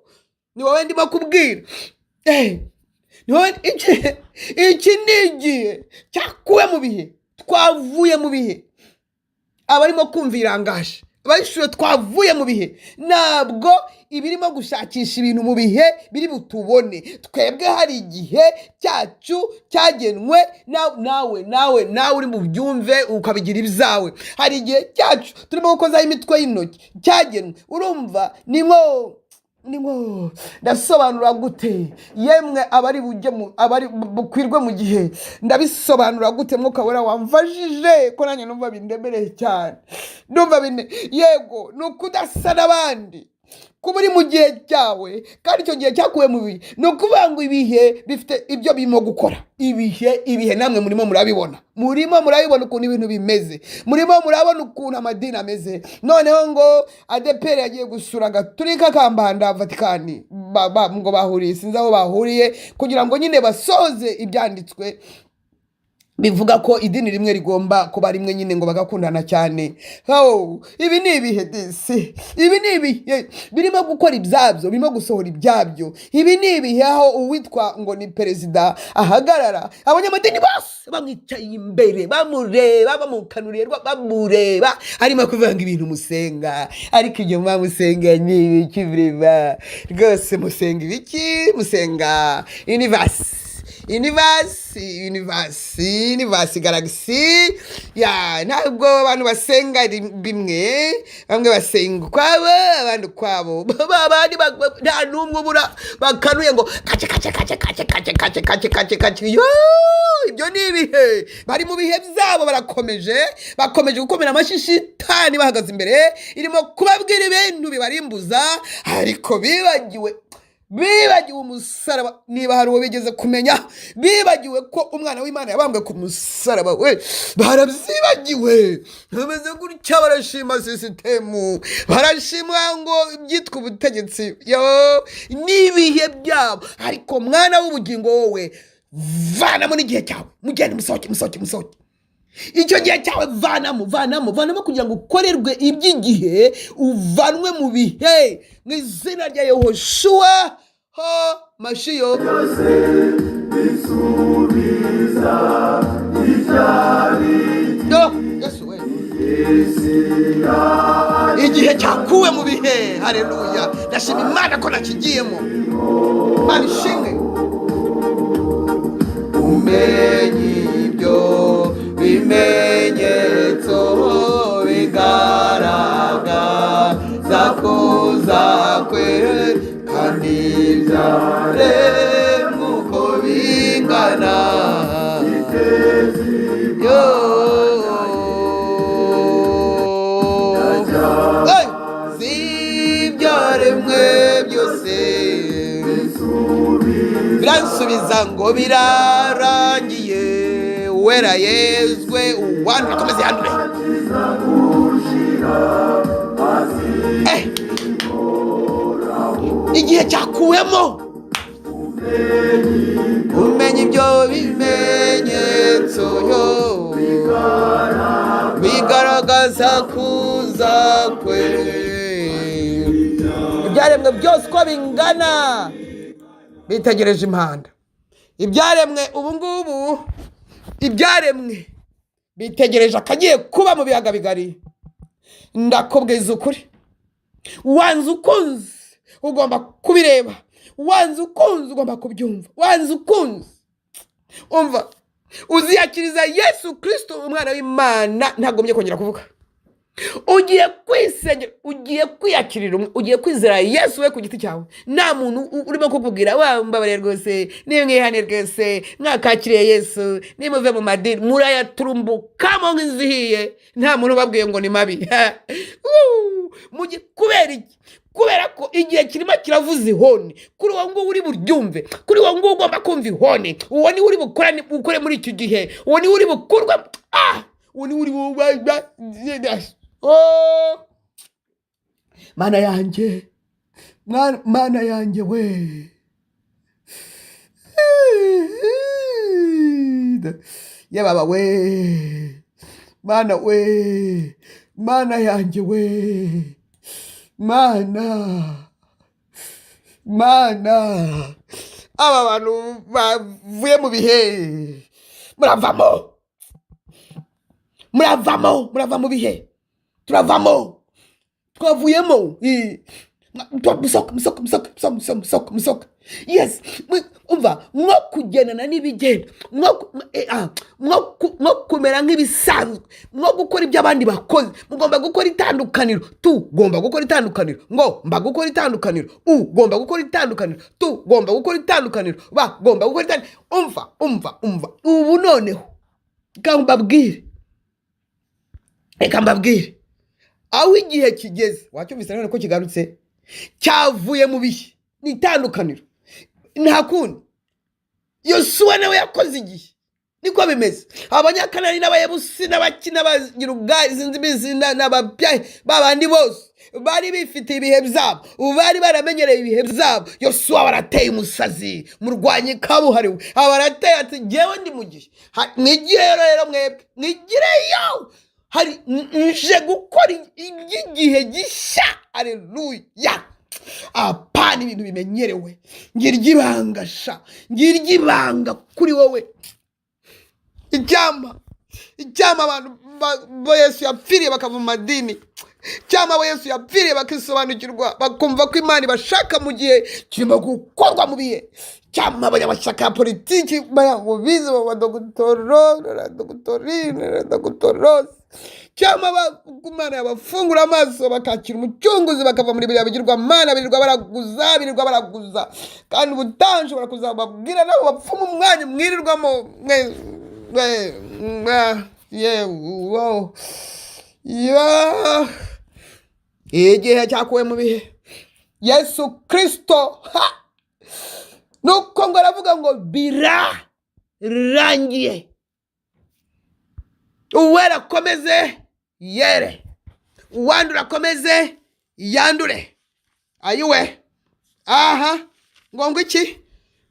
[SPEAKER 2] Ni wowe ndimo kubwira. Ni wowe. Iki ni igihe cyakuwe mu bihe, twavuye mu bihe. Abarimo kumva irangaje abishyuwe, twavuye mu bihe. Ntabwo ibirimo gushakisha ibintu mu bihe biri butubone twebwe. Hari igihe cyacu cyagenwe. Nawe nawe nawe uri bubyumve ukabigira ibyawe. Hari igihe cyacu turimo gukozaho imitwe y'intoki cyagenwe. Urumva ni nko ndasobanura gute? Yemwe abari bujye mu abari bukwirwe mu gihe, ndabisobanura gute? Mwuka Wera wamfashije, ko nanjye numva bindemereye cyane, numva bine. Yego, ni ukudasa n'abandi, kuba uri mu gihe cyawe, kandi icyo gihe cyakuwe mu bihe. Ni ukuvuga ngo ibihe bifite ibyo birimo gukora. Ibihe, ibihe namwe murimo murabibona, murimo murabibona ukuntu ibintu bimeze, murimo murabona ukuntu amadini ameze. Noneho ngo ADEPR yagiye gusura Gaturika, Kambanda, Vatikani, ngo bahuriye, sinzi aho bahuriye, kugira ngo nyine basoze ibyanditswe bivuga ko idini rimwe rigomba kuba rimwe nyine, ngo bagakundana cyane. Oh, ibi ni ibihe disi, ibi ni ibihe birimo gukora ibyabyo, birimo gusohora ibyabyo. Ibi ni ibihe aho uwitwa ngo ni perezida ahagarara, abanyamadini bose bamwicaye imbere, bamureba, bamukanuriye, bamureba, arimo kuvuga ngo ibintu musenga, ariko ibyo muba musenga ni ibiki? Bireba rwose, musenga ibiki? Musenga universe, universe, universe, universe, galaxy ya. Ntabwo abantu basenga ari bimwe. Bamwe basenga ukwabo, abandi ukwabo. Abandi nta n'umwe ubura bakanuye ngo kace kace kace kace kace kace kace kace kace. Yo, ibyo ni ibihe, bari mu bihe byabo, barakomeje, bakomeje gukomera amashyi shitani bahagaze imbere irimo kubabwira ibintu bibarimbuza, ariko bibagiwe umusaraba. Niba hari uwo bigeze kumenya, bibagiwe ko umwana w'Imana yabambwe ku musaraba we. Barabyibagiwe, bameze gutya, barashima système, barashima ngo ibyitwa ubutegetsi. Yo, n'ibihe byabo. Ariko mwana w'ubugingo, wowe vanamo n'igihe cyawe, mugende, musohoke, musohoke, musohoke. Icyo gihe cyawe vanamo, vanamo, vanamo, kugira ngo ukorerwe iby'igihe, uvanwe mu bihe mu izina rya Yehoshua ho Mashiyo.
[SPEAKER 3] Byose bisubiza ibyari.
[SPEAKER 2] Yo Yesu we, igihe cyakuwe mu bihe. Hareruya, ndashima Imana ko nakigiyemo. Imana ishimwe. Umenye ibyo bimenyetso bigaragaza kuza kwe, kandi byaremwe uko bingana. Yo. Hey! Si ibyaremwe byose biransubiza ngo birarangiye. Wera yezwe, uwandura akomeze yandure. Igihe cyakuwemo. Umenya ibyo bimenyetso yo bigaragaza kuza kwe, ibyaremwe byose uko bingana bitegereje impanda. Ibyaremwe ubu ngubu, ibyaremwe bitegereje akagiye kuba mu biyaga bigari. Ndakubwiza ukuri, wanze ukunze ugomba kubireba. Wanze ukunze ugomba kubyumva, wanze ukunze. Umva, uziyakiriza Yesu Kirisito umwana w'Imana, ntagombye kongera kuvuga. Ugiye kwisengera, ugiye kwiyakirira, ugiye kwizera Yesu we ku giti cyawe. Nta muntu urimo kukubwira wambabariye rwose, nimwihane rwose, mwakakiriye Yesu, nimuve mu madini murayaturumbukamo nk'inzu ihiye. Nta muntu ubabwiye ngo ni mabi. Kubera iki? Kubera ko igihe kirimo kiravuza ihoni. Kuri uwo nguwo uri buryumve, kuri uwo nguwo ugomba kumva ihoni, uwo niwe uri bukore muri iki gihe, uwo niwe uri bukurwa, uwo niwe uri Oh! Mana yanjye, Mana yanjye we, yababa we, Mana we, Mana yanjye we, Mana, Mana, aba bantu bavuye mu bihe, muravamo, muravamo, murava mu bihe, turavamo, twavuyemo. Musohoke, musohoke, musohoke, musohoke, musohoke, musohoke. Yes, umva, mwo kugendana n'ibigenda, mwo kumera nk'ibisanzwe, mwo gukora ibyo abandi bakoze. Mugomba gukora itandukaniro. Tugomba gukora itandukaniro. Ngo mba gukora itandukaniro, u gomba gukora itandukaniro, tu gomba gukora itandukaniro, ba gomba gukora itandukaniro. Umva, umva, umva. Ubu noneho reka mbabwire, reka mbabwire aho igihe kigeze. Wacyumvise none ko kigarutse, cyavuye mu bihe, ni itandukaniro, nta kundi. Yosuwa nawe yakoze igihe, niko bimeze. Abanyakanani n'Abayebusi n'Abaki n'Abagirugari, sinzi izina, n'Ababyahi, babandi bose bari bifitiye ibihe byabo, bari baramenyereye ibihe byabo. Yosuwa barateye umusazi murwanye kabuhariwe, abarateye ati ngewe ndi mu gihe. Mwigireyo rero mwebwe, mwigireyo. Hari nje gukora iby'igihe gishya. Aleluya! Apana ibintu bimenyerewe. Ngirya ibanga sha, ngirya ibanga kuri wowe. Icyampa abantu bo Yesu yapfiriye bakava mu madini, icyampa abo Yesu yapfiriye bakisobanukirwa, bakumva ko Imana ibashaka mu gihe kirimo gukorwa mu bihe. Icyampa abanyamashyaka ya politiki ngo bize mu badogotoro, dogotorine, dogotorosi. Icyampa Imana yabafungura amaso bakakira Umucunguzi, bakava muri biriya bigirwamana birirwa baraguza, birirwa baraguza. Kandi ubutaha nshobora kuzababwira nabo bapfuma umwanya mwirirwamo mwe, mwe, mwe, ye, wo, ya. Igihe cyakuwe mu bihe, Yesu Kristo, ha! Nuko ngo aravuga ngo birarangiye. Uwera akomeze yere, uwandura akomeze yandure. Ayiwe, aha ngo iki?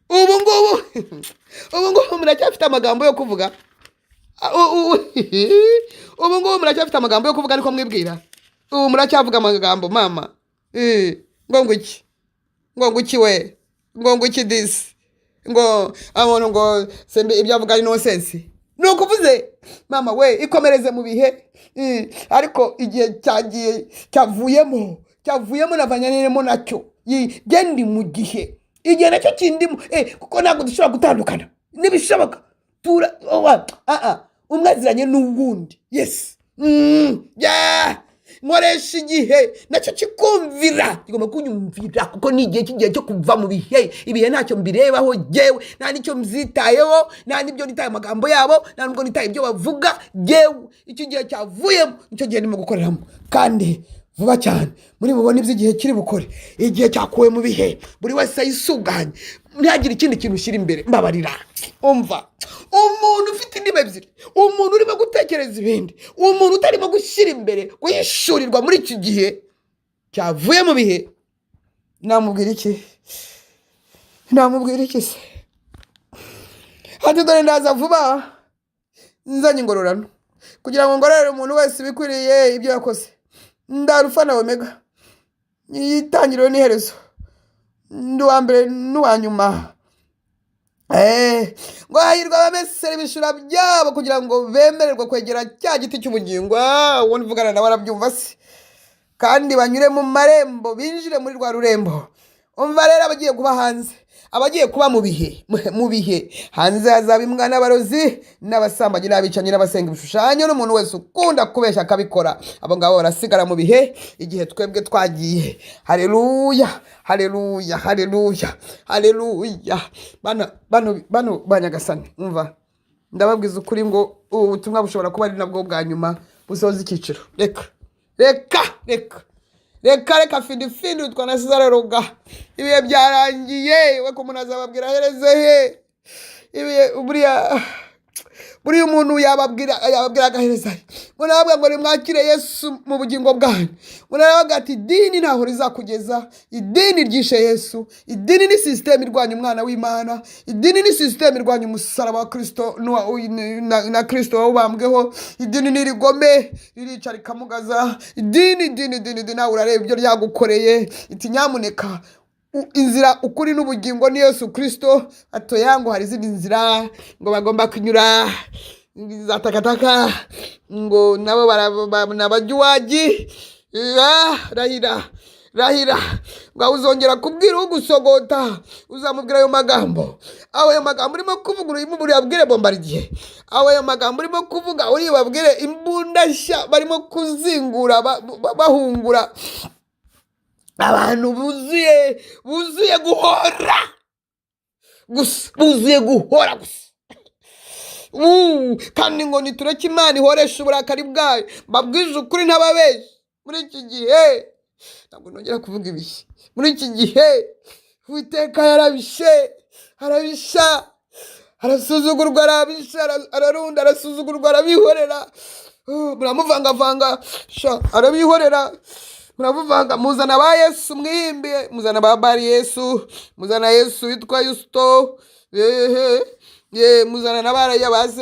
[SPEAKER 2] Ubu ngubu, ubu ngubu muracyafite amagambo yo kuvuga. Ubu ngubu muracyafite amagambo yo kuvuga, ariko mwibwira ubu muracyavuga amagambo mama. Ngo iki? Ngo iki we? Ngo iki disi? Ngo abantu ngo sembe ibyo avuga ari nonsense. Ni ukuvuze mama we, ikomereze mu bihe. Ariko igihe cyagiye, cyavuyemo, cyavuyemo, navanyaniremo nacyo. Genda mu gihe, igihe nacyo kindimo, kuko ntabwo dushobora gutandukana, ntibishoboka. Tura, oh, ah, ah, umwe aziranye n'uwundi. Yes. Yeah. Nkoresha igihe nacyo kikumvira, kigomba kunyumvira, kuko ni igihe cy'igihe cyo kuva mu bihe. Ibihe ntacyo mbirebaho jyewe, nta n'icyo mbyitayeho, nta n'ibyo nitaye amagambo yabo, nta n'ubwo nitaye ibyo bavuga. Jyewe icyo gihe cyavuyemo nicyo gihe ndimo gukoreramo, kandi vuba cyane muri bubone iby'igihe kiri bukore. Igihe cyakuwe mu bihe, buri wese yisuganye, ntihagire ikindi kintu ushyira imbere. Mbabarira, umva, umuntu ufite indimi ebyiri, umuntu urimo gutekereza ibindi, umuntu utarimo gushyira imbere guhishurirwa muri iki gihe cyavuye mu bihe, namubwira iki? Namubwira iki se? Ati dore ndaza vuba nzanye ingororano, kugira ngo ngororere umuntu wese ibikwiriye ibyo yakoze. Ndi Alufa na Omega, itangiriro n'iherezo, ndi uwa mbere n'uwa nyuma. Ngo hahirwa abamesera ibishura byabo, kugira ngo bemererwe kwegera cya giti cy'ubugingo. Uwo mvugana nawe arabyumva se? Kandi banyure mu marembo, binjire muri rwa rurembo. Umva rero, abagiye kuba hanze, abagiye kuba mu bihe hanze, hazaba imbwa n'abarozi n'abasambanyi n'abicanyi n'abasenga ibishushanyo n'umuntu wese ukunda kubeshya akabikora. Abo ngabo barasigara mu bihe igihe twebwe twagiye. Haleluya, haleluya, haleluya, haleluya! Bana bano bano banyagasani, umva, ndababwiza ukuri ngo ubu butumwa bushobora kuba ari nabwo bwa nyuma busoza icyiciro. Reka, reka, reka, reka, reka! Findi findi witwa na Roga, ibihe byarangiye. We ko umuntu azababwira ahereze he ibihe? Buriya umuntu yababwira agahereza he? Umuntu arababwira ngo nimwakire Yesu mu bugingo bwanyu. Umuntu arababwira ati idini ntaho rizakugeza, idini ryishe Yesu, idini ni sisiteme irwanya umwana w'Imana, idini ni sisiteme irwanya umusaraba wa Kirisito na Kirisito wawubambweho. Idini ni rigome, ririca rikamugaza. Idini, idini, idini, idini, nawe urareba ibyo ryagukoreye. Iti nyamuneka, inzira, ukuri n'ubugingo ni Yesu Kirisito. Atoya, ngo hari izindi nzira ngo bagomba kunyura za takataka, ngo nabo ni abajyuwagi. Ah, rahira, rahira ngo aho uzongera kubwira ugusogota, uzamubwira ayo magambo. Aho ayo magambo urimo kuvuga, urimo uriyabwire Bombardier. Aho ayo magambo urimo kuvuga, uribabwire imbunda nshya barimo kuzingura, bahungura abantu buzuye guhora gusa, buzuye guhora gusa. Kandi ngo nitureke Imana ihoresha uburakari bwayo. Mbabwije ukuri, ntababeshye, muri iki gihe ntabwo nongera kuvuga ibihe. Muri iki gihe Uwiteka yarabishe, arabisha, arasuzugurwa, arabisha, ararunda, arasuzugurwa, arabihorera. Muramuvangavanga sha, arabihorera. Muramuvanga, muzana ba Yesu mwihimbiye, muzana ba Bari Yesu, muzana Yesu witwa Yusito, ehe ye, muzana na bariya baze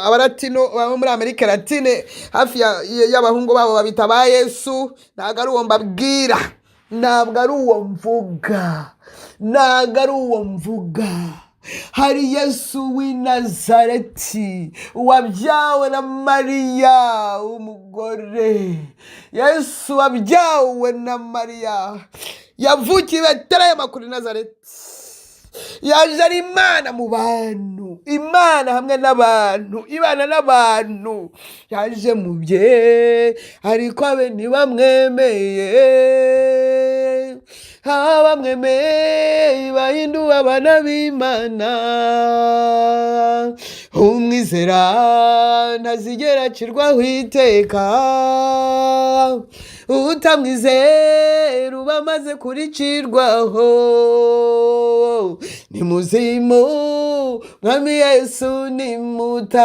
[SPEAKER 2] abaratino baba muri Amerika Latine hafi y'abahungu babo babita ba Yesu. Ntabwo ari uwo mbabwira, ntabwo ari uwo mvuga, ntabwo ari uwo mvuga. Hari Yesu w'i Nazareti wabyawe na Mariya umugore. Yesu wabyawe na Mariya yavukiye i Betelehemu kuri Nazareti, yaje ari Imana mu bantu, Imana hamwe n'abantu, ibana n'abantu. Yaje mu bye ariko abe ntibamwemeye. Abamwemeye bahinduwe abana b'Imana. Umwizera ntazigera acirwaho iteka, utamwizera uba amaze kuricirwaho. Ni muzimu, Mwami Yesu ni mutaraga,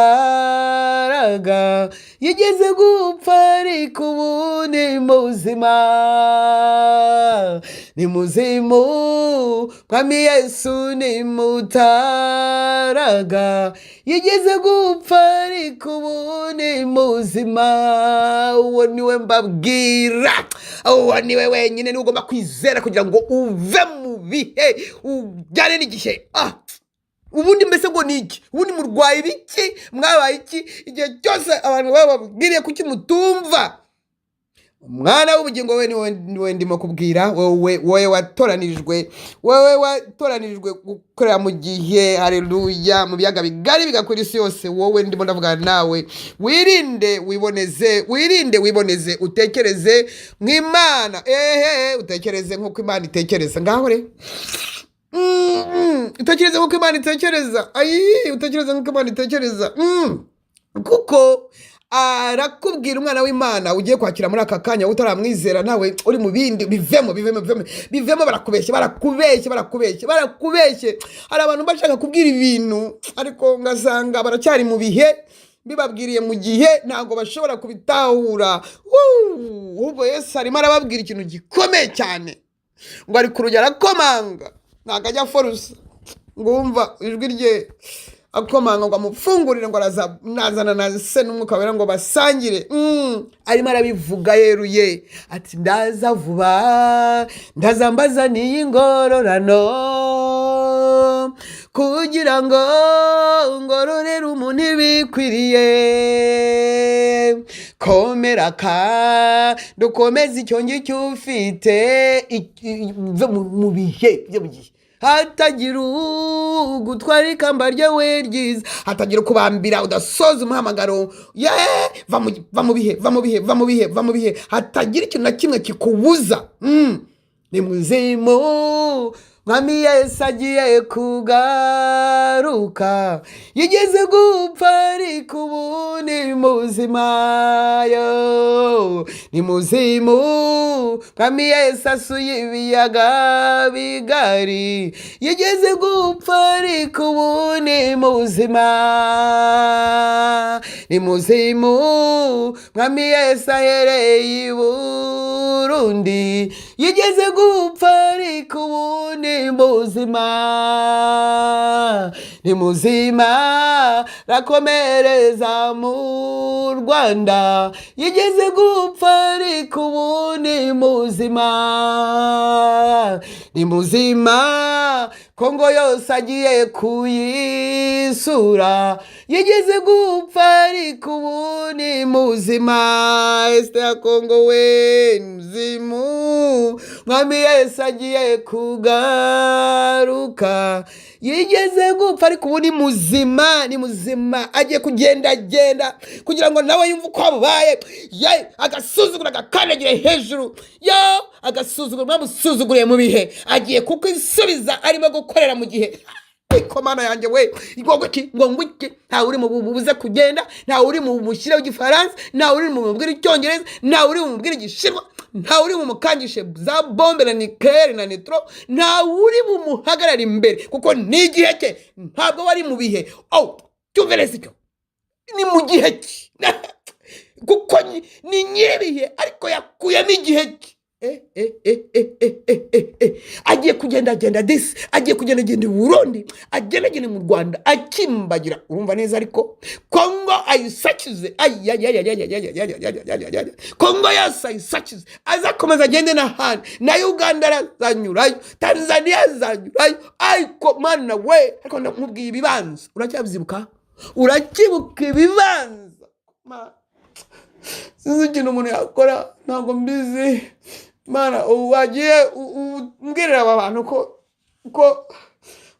[SPEAKER 2] yigeze gupfa ariko ubu ni muzima. Ni muzimu, Mwami Yesu ni mutaraga, yigeze gupfa ariko ubu ni muzima. Uwo niwe mbabwira, uwo niwe wenyine niwe ugomba kwizera kugira ngo uve mu bihe ujyane n'igihe. Ah! Ubundi mbese ngo ni iki? Ubundi murwaye ibiki? Mwabaye iki? Igihe cyose abantu bababwiriye, kuki mutumva? Umwana w'ubugingo we niwe ndimo kubwira. Wowe, wowe watoranijwe, wowe watoranijwe gukorera mu gihe, haleluya, mu biyaga bigari bigakwira isi yose, wowe ndimo ndavugana nawe. Wirinde wiboneze, wirinde wiboneze, utekereze nk'Imana, ehe, utekereze nk'uko Imana itekereza. Ngaho re, utekereze nk'uko Imana itekereza. Ayi, utekereze nk'uko Imana itekereza. Kuko arakubwira, umwana w'Imana ugiye kwakira muri aka kanya, utaramwizera nawe uri mu bindi, bivemo, bivemo, bivemo, bivemo! Barakubeshye, barakubeshye, barakubeshye, barakubeshye! Hari abantu bashaka kubwira ibintu ariko ngasanga baracyari mu bihe. Bibabwiriye mu gihe ntabwo bashobora kubitahura. Wuu! Ahubwo Yesu arimo arababwira ikintu gikomeye cyane, ngo ari ku rugi arakomanga, ntabwo ajya forusa, ngo wumva ijwi rye akomanga ngo amufungurire, ngo araza nazana na Se n'Umwuka Wera ngo basangire. Arimo arabivuga yeruye ati ndaza vuba, ndaza mbazaniye ingororano kugira ngo ngororere umuntu ibikwiriye. Komera kandi ukomeze icyo ngicyo ufite. Ve mu bihe byo mu gihe, hatagira ugutwara ikamba ryawe ryiza, hatagira ukubambira udasoza umuhamagaro. Ye, va mu bihe, va mu bihe, va mu bihe, va mu bihe, hatagira ikintu na kimwe kikubuza. Ni muzimu, Mwami Yesu agiye kugaruka. Yigeze gupfa ariko ubu ni muzima. Yo, ni muzimu, Mwami Yesu asuye ibiyaga bigari. Yigeze gupfa ariko ubu ni muzima. Ni muzimu, Mwami Yesu ahereye i Burundi. Yigeze gupfa ariko ubu ni muzima. Ni muzima, rakomereza mu Rwanda. Yigeze gupfa ariko ubu ni muzima. Ni muzima, Kongo yose agiye kuyisura. Yigeze gupfa ariko ubu ni muzima. Est ya Kongo we, ni muzimu, Mwami Yesu agiye kugaruka. Yigeze gupfa ariko ubu ni muzima, ni muzima, agiye kugendagenda kugira ngo nawe yumve uko abaye. Ye, agasuzugura agakandagire hejuru yo, agasuzugura mwamusuzuguriye mu bihe, agiye kukwisubiza arimo gukorera mu gihe. Ariko Mana yanjye we, ngo ngwiki, ngo ngwiki? Ntawe uri mu bubuze kugenda, ntawe uri mu mushyireho Igifaransa, ntawe uri mu mubwire Icyongereza, ntawe uri mu mubwire Igishinwa, ntawe uri bumukangishe za bombe na nucléaire na nitro, ntawe uri bumuhagarare imbere kuko ni igihe cye, ntabwo wari mu bihe. Oh, cyumve neza, icyo ni mu gihe cye kuko ni nyir'ibihe, ariko yakuyemo igihe cye. Agiye kugendagenda disi, agiye kugendagenda i Burundi, agendagenda mu Rwanda akimbagira, urumva neza? Ariko Kongo ayisakize. Ayayayayayayayayayayayayayaya, Kongo yose ayisakize, azakomeza agende n'ahandi, na Uganda arazanyurayo, Tanzania azanyurayo. Ariko Mana we, ariko ndamubwiye ibibanza, uracyabyibuka? Uracyibuka ibibanza? Sinzi ikintu umuntu yakora, ntabwo mbizi. Mana, ubu wagiye umbwirira aba bantu ko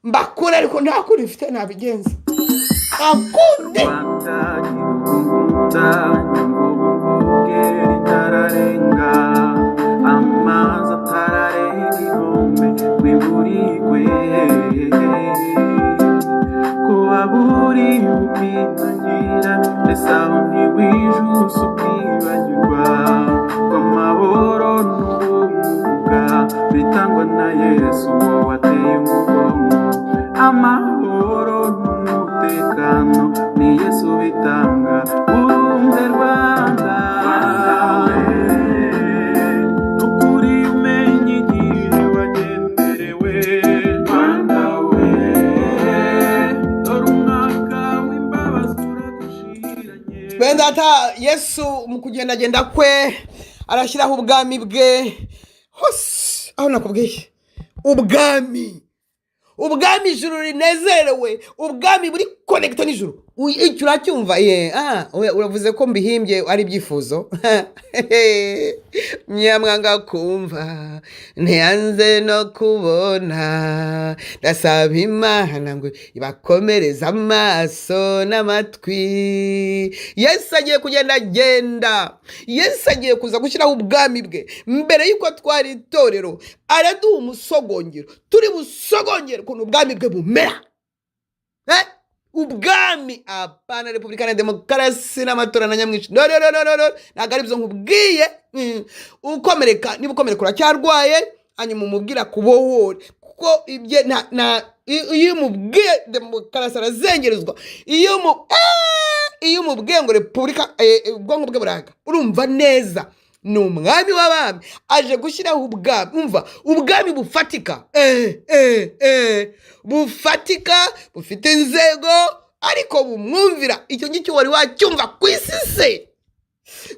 [SPEAKER 2] mbakura, ariko nta kuri mfite nabigenza, nta kundi.
[SPEAKER 1] Rwanda gihugu nyamvugo ritararenga amazi, atararenga inkombe, wiburigwe kuba buri ukwinagira, mbese aho ntiwijuse ukibagirwa ko amahoro n'ubumuga bitangwa na Yesu, wowe wateye umugongo amahoro n'umutekano, ni Yesu bitanga. Urumve Rwanda, ukuri umenye igihe wagenderewe. Rwanda we, dore umwaka w'imbabazi uragushiranye.
[SPEAKER 2] Bene Data, Yesu mu kugendagenda kwe arashyiraho ubwami bwe hose aho nakubwiye. Ubwami, ubwami ijuru rinezerewe, ubwami buri connecté n'ijuru. Icyo uracyumva? Ye, oya, uravuze ko mbihimbye ari ibyifuzo. Nyamwanga kumva ntiyanze no kubona. Ndasaba Imana ngo ibakomereze amaso n'amatwi. Yesu agiye kugenda agenda, Yesu agiye kuza gushyiraho ubwami bwe. Mbere y'uko atwara itorero, araduha umusogongero, turi busogongere ukuntu ubwami bwe bumera. Eh? Ubwami, apana repubulika na demokarasi n'amatora na nyamwinshi. No, no, no, no, no, no. Ntabwo ari byo nkubwiye. Ukomereka, niba ukomereka uracyarwaye, hanyuma umubwira kubohore, kuko ibye na iyo umubwiye demokarasi arazengerezwa. Iyo umubwiye ngo repubulika, ubwonko bwe buraga. Urumva neza, ni umwami w'abami aje gushyiraho ubwami. Umva, ubwami bufatika, bufatika, bufite inzego, ariko bumwumvira. Icyo ngicyo wari wacyumva ku isi se?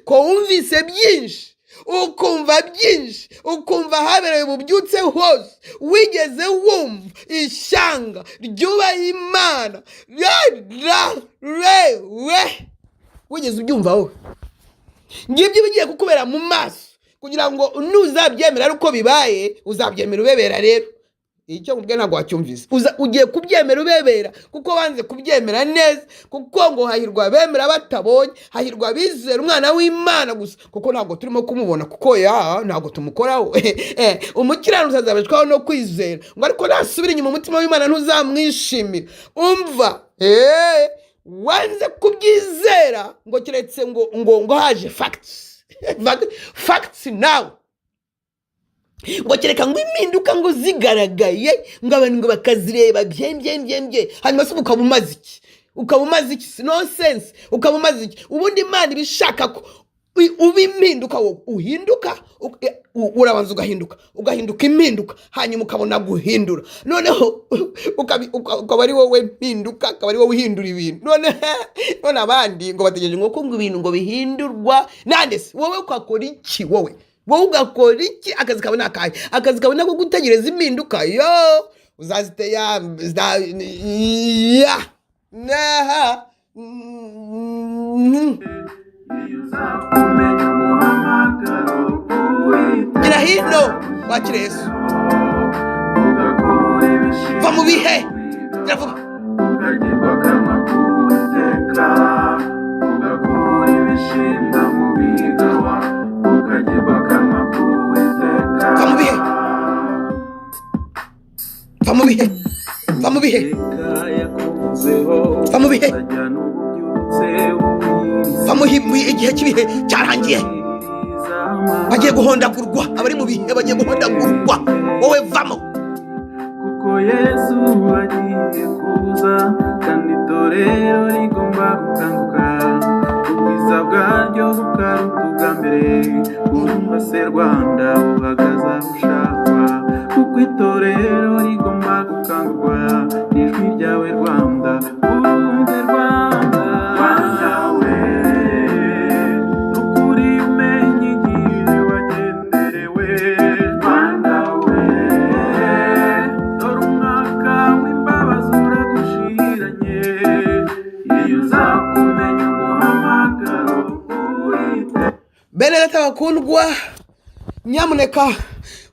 [SPEAKER 2] Ko wumvise byinshi, ukumva byinshi, ukumva habereye ububyutse hose, wigeze wumva ishyanga ryubaha Imana ra re we? Wigeze ubyumva wowe? Ngibyo bigiye kukubera mu maso, kugira ngo nuzabyemera ari uko bibaye, uzabyemera ubebera. Rero icyo nkubwiye ntabwo wacyumvise. Ugiye kubyemera ubebera, kuko wanze kubyemera neza, kuko ngo hahirwa abemera batabonye, hahirwa abizera Umwana w'Imana gusa, kuko ntabwo turimo kumubona, kuko ya ntabwo tumukoraho. Umukiranutsi azabeshwaho no kwizera, ngo ariko nasubira inyuma umutima w'Imana ntuzamwishimira. Umva, wanze kubyizera, ngo keretse ngo haje facts, facts nawe, ngo kereka ngo impinduka ngo zigaragaye, ngo abantu ngo bakazireba bye bye bye bye. Hanyuma se ukaba umaze iki? Ukaba umaze iki? Nonsense. Ukaba umaze iki? Ubundi Imana iba ishaka ko uba impinduka, wowe uhinduka, urabanza ugahinduka, ugahinduka impinduka, hanyuma ukabona guhindura. Noneho ukaba ari wowe mpinduka, akaba ari wowe uhindura ibintu. None abandi ngo bategereje ngo ko ngo ibintu ngo bihindurwa nande se? Wowe ugakora iki? Wowe ugakora iki? Akazi kawe ni akahe? Akazi kawe nako gutegereza impinduka yo uzazite ya ya naha.
[SPEAKER 1] Iyo uzakumenya umuhamagaro Uwiteka
[SPEAKER 2] Gira hino wakire Yesu.
[SPEAKER 1] Ugakura ibishimwa
[SPEAKER 2] Va mu bihe, gira vuba.
[SPEAKER 1] Ukagirwa akanwa k'Uwiteka, ugakura ibishimwa mu bigawa, ukagirwa akanwa k'Uwiteka.
[SPEAKER 2] Va mu bihe, va mu bihe, va mu bihe.
[SPEAKER 1] Iteka yakuvuzeho.
[SPEAKER 2] Va mu bihe.
[SPEAKER 1] Uzajya n'ububyutse bubwiriza.
[SPEAKER 2] Va mu igihe cy'ibihe cyarangiye, bagiye guhondagurwa. Abari mu bihe bagiye guhondagurwa, wowe vamo.
[SPEAKER 1] Kuko Yesu agiye kuza, kandi itorero rigomba gukanguka, ubwiza bwaryo bukaruta ubwa mbere. Urumva se Rwanda, uhagaze aho ushakwa, kuko itorero rigomba gukangurwa n'ijwi ryawe Rwanda. Urumve Rwanda, Rwanda we, nukuri umenye igihe wagenderewe. Rwanda we, dore umwaka w'imbabazi uragushiranye. Iyo uzakumenya umuhamagaro Uwiteka.
[SPEAKER 2] Bene data bakundwa, nyamuneka,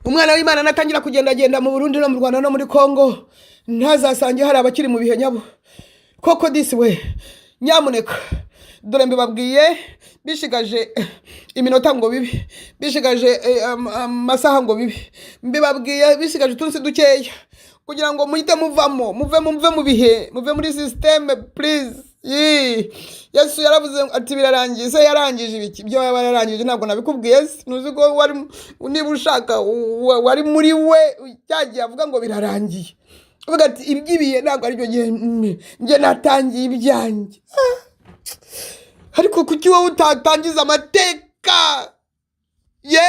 [SPEAKER 2] umwana w'Imana natangira kugendagenda mu Burundi no mu Rwanda no muri Kongo, ntazasange hari abakiri mu bihe nyabo koko. Disi we, nyamuneka, dore mbibabwiye bishigaje iminota ngo bibi, bishigaje amasaha ngo bibi. Mbibabwiye bisigaje utunsi dukeya kugira ngo muhite muvamo, muve mu bihe, muve muri système, please. Yee. Yesu yaravuze ati birarangiye. Se yarangije ibiki? Ibyo yaba yararangije ntabwo nabikubwiye se? Ntuzi ko wari, niba ushaka, wari muri we cyagiye avuga ngo birarangiye, avuga ati iby'ibihe ntabwo aribyo gihe, njye natangiye ibyanjye. Ah. Ariko kuki wowe utatangiza amateka ye?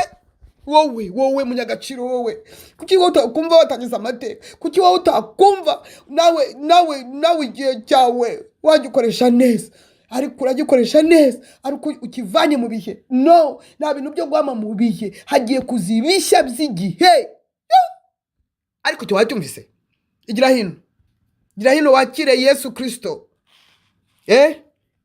[SPEAKER 2] Wowe munyagaciro, wowe kuki wowe utakumva watangiza amateka? Kuki wowe utakumva nawe igihe cyawe wagikoresha neza? Ariko uragikoresha neza ariko ukivanye mu bihe. No, nta bintu byo guhama mu bihe, hagiye kuza ibishya by'igihe. Ariko icyo wacyumvise? Igira hino, gira hino wakire Yesu Kirisito,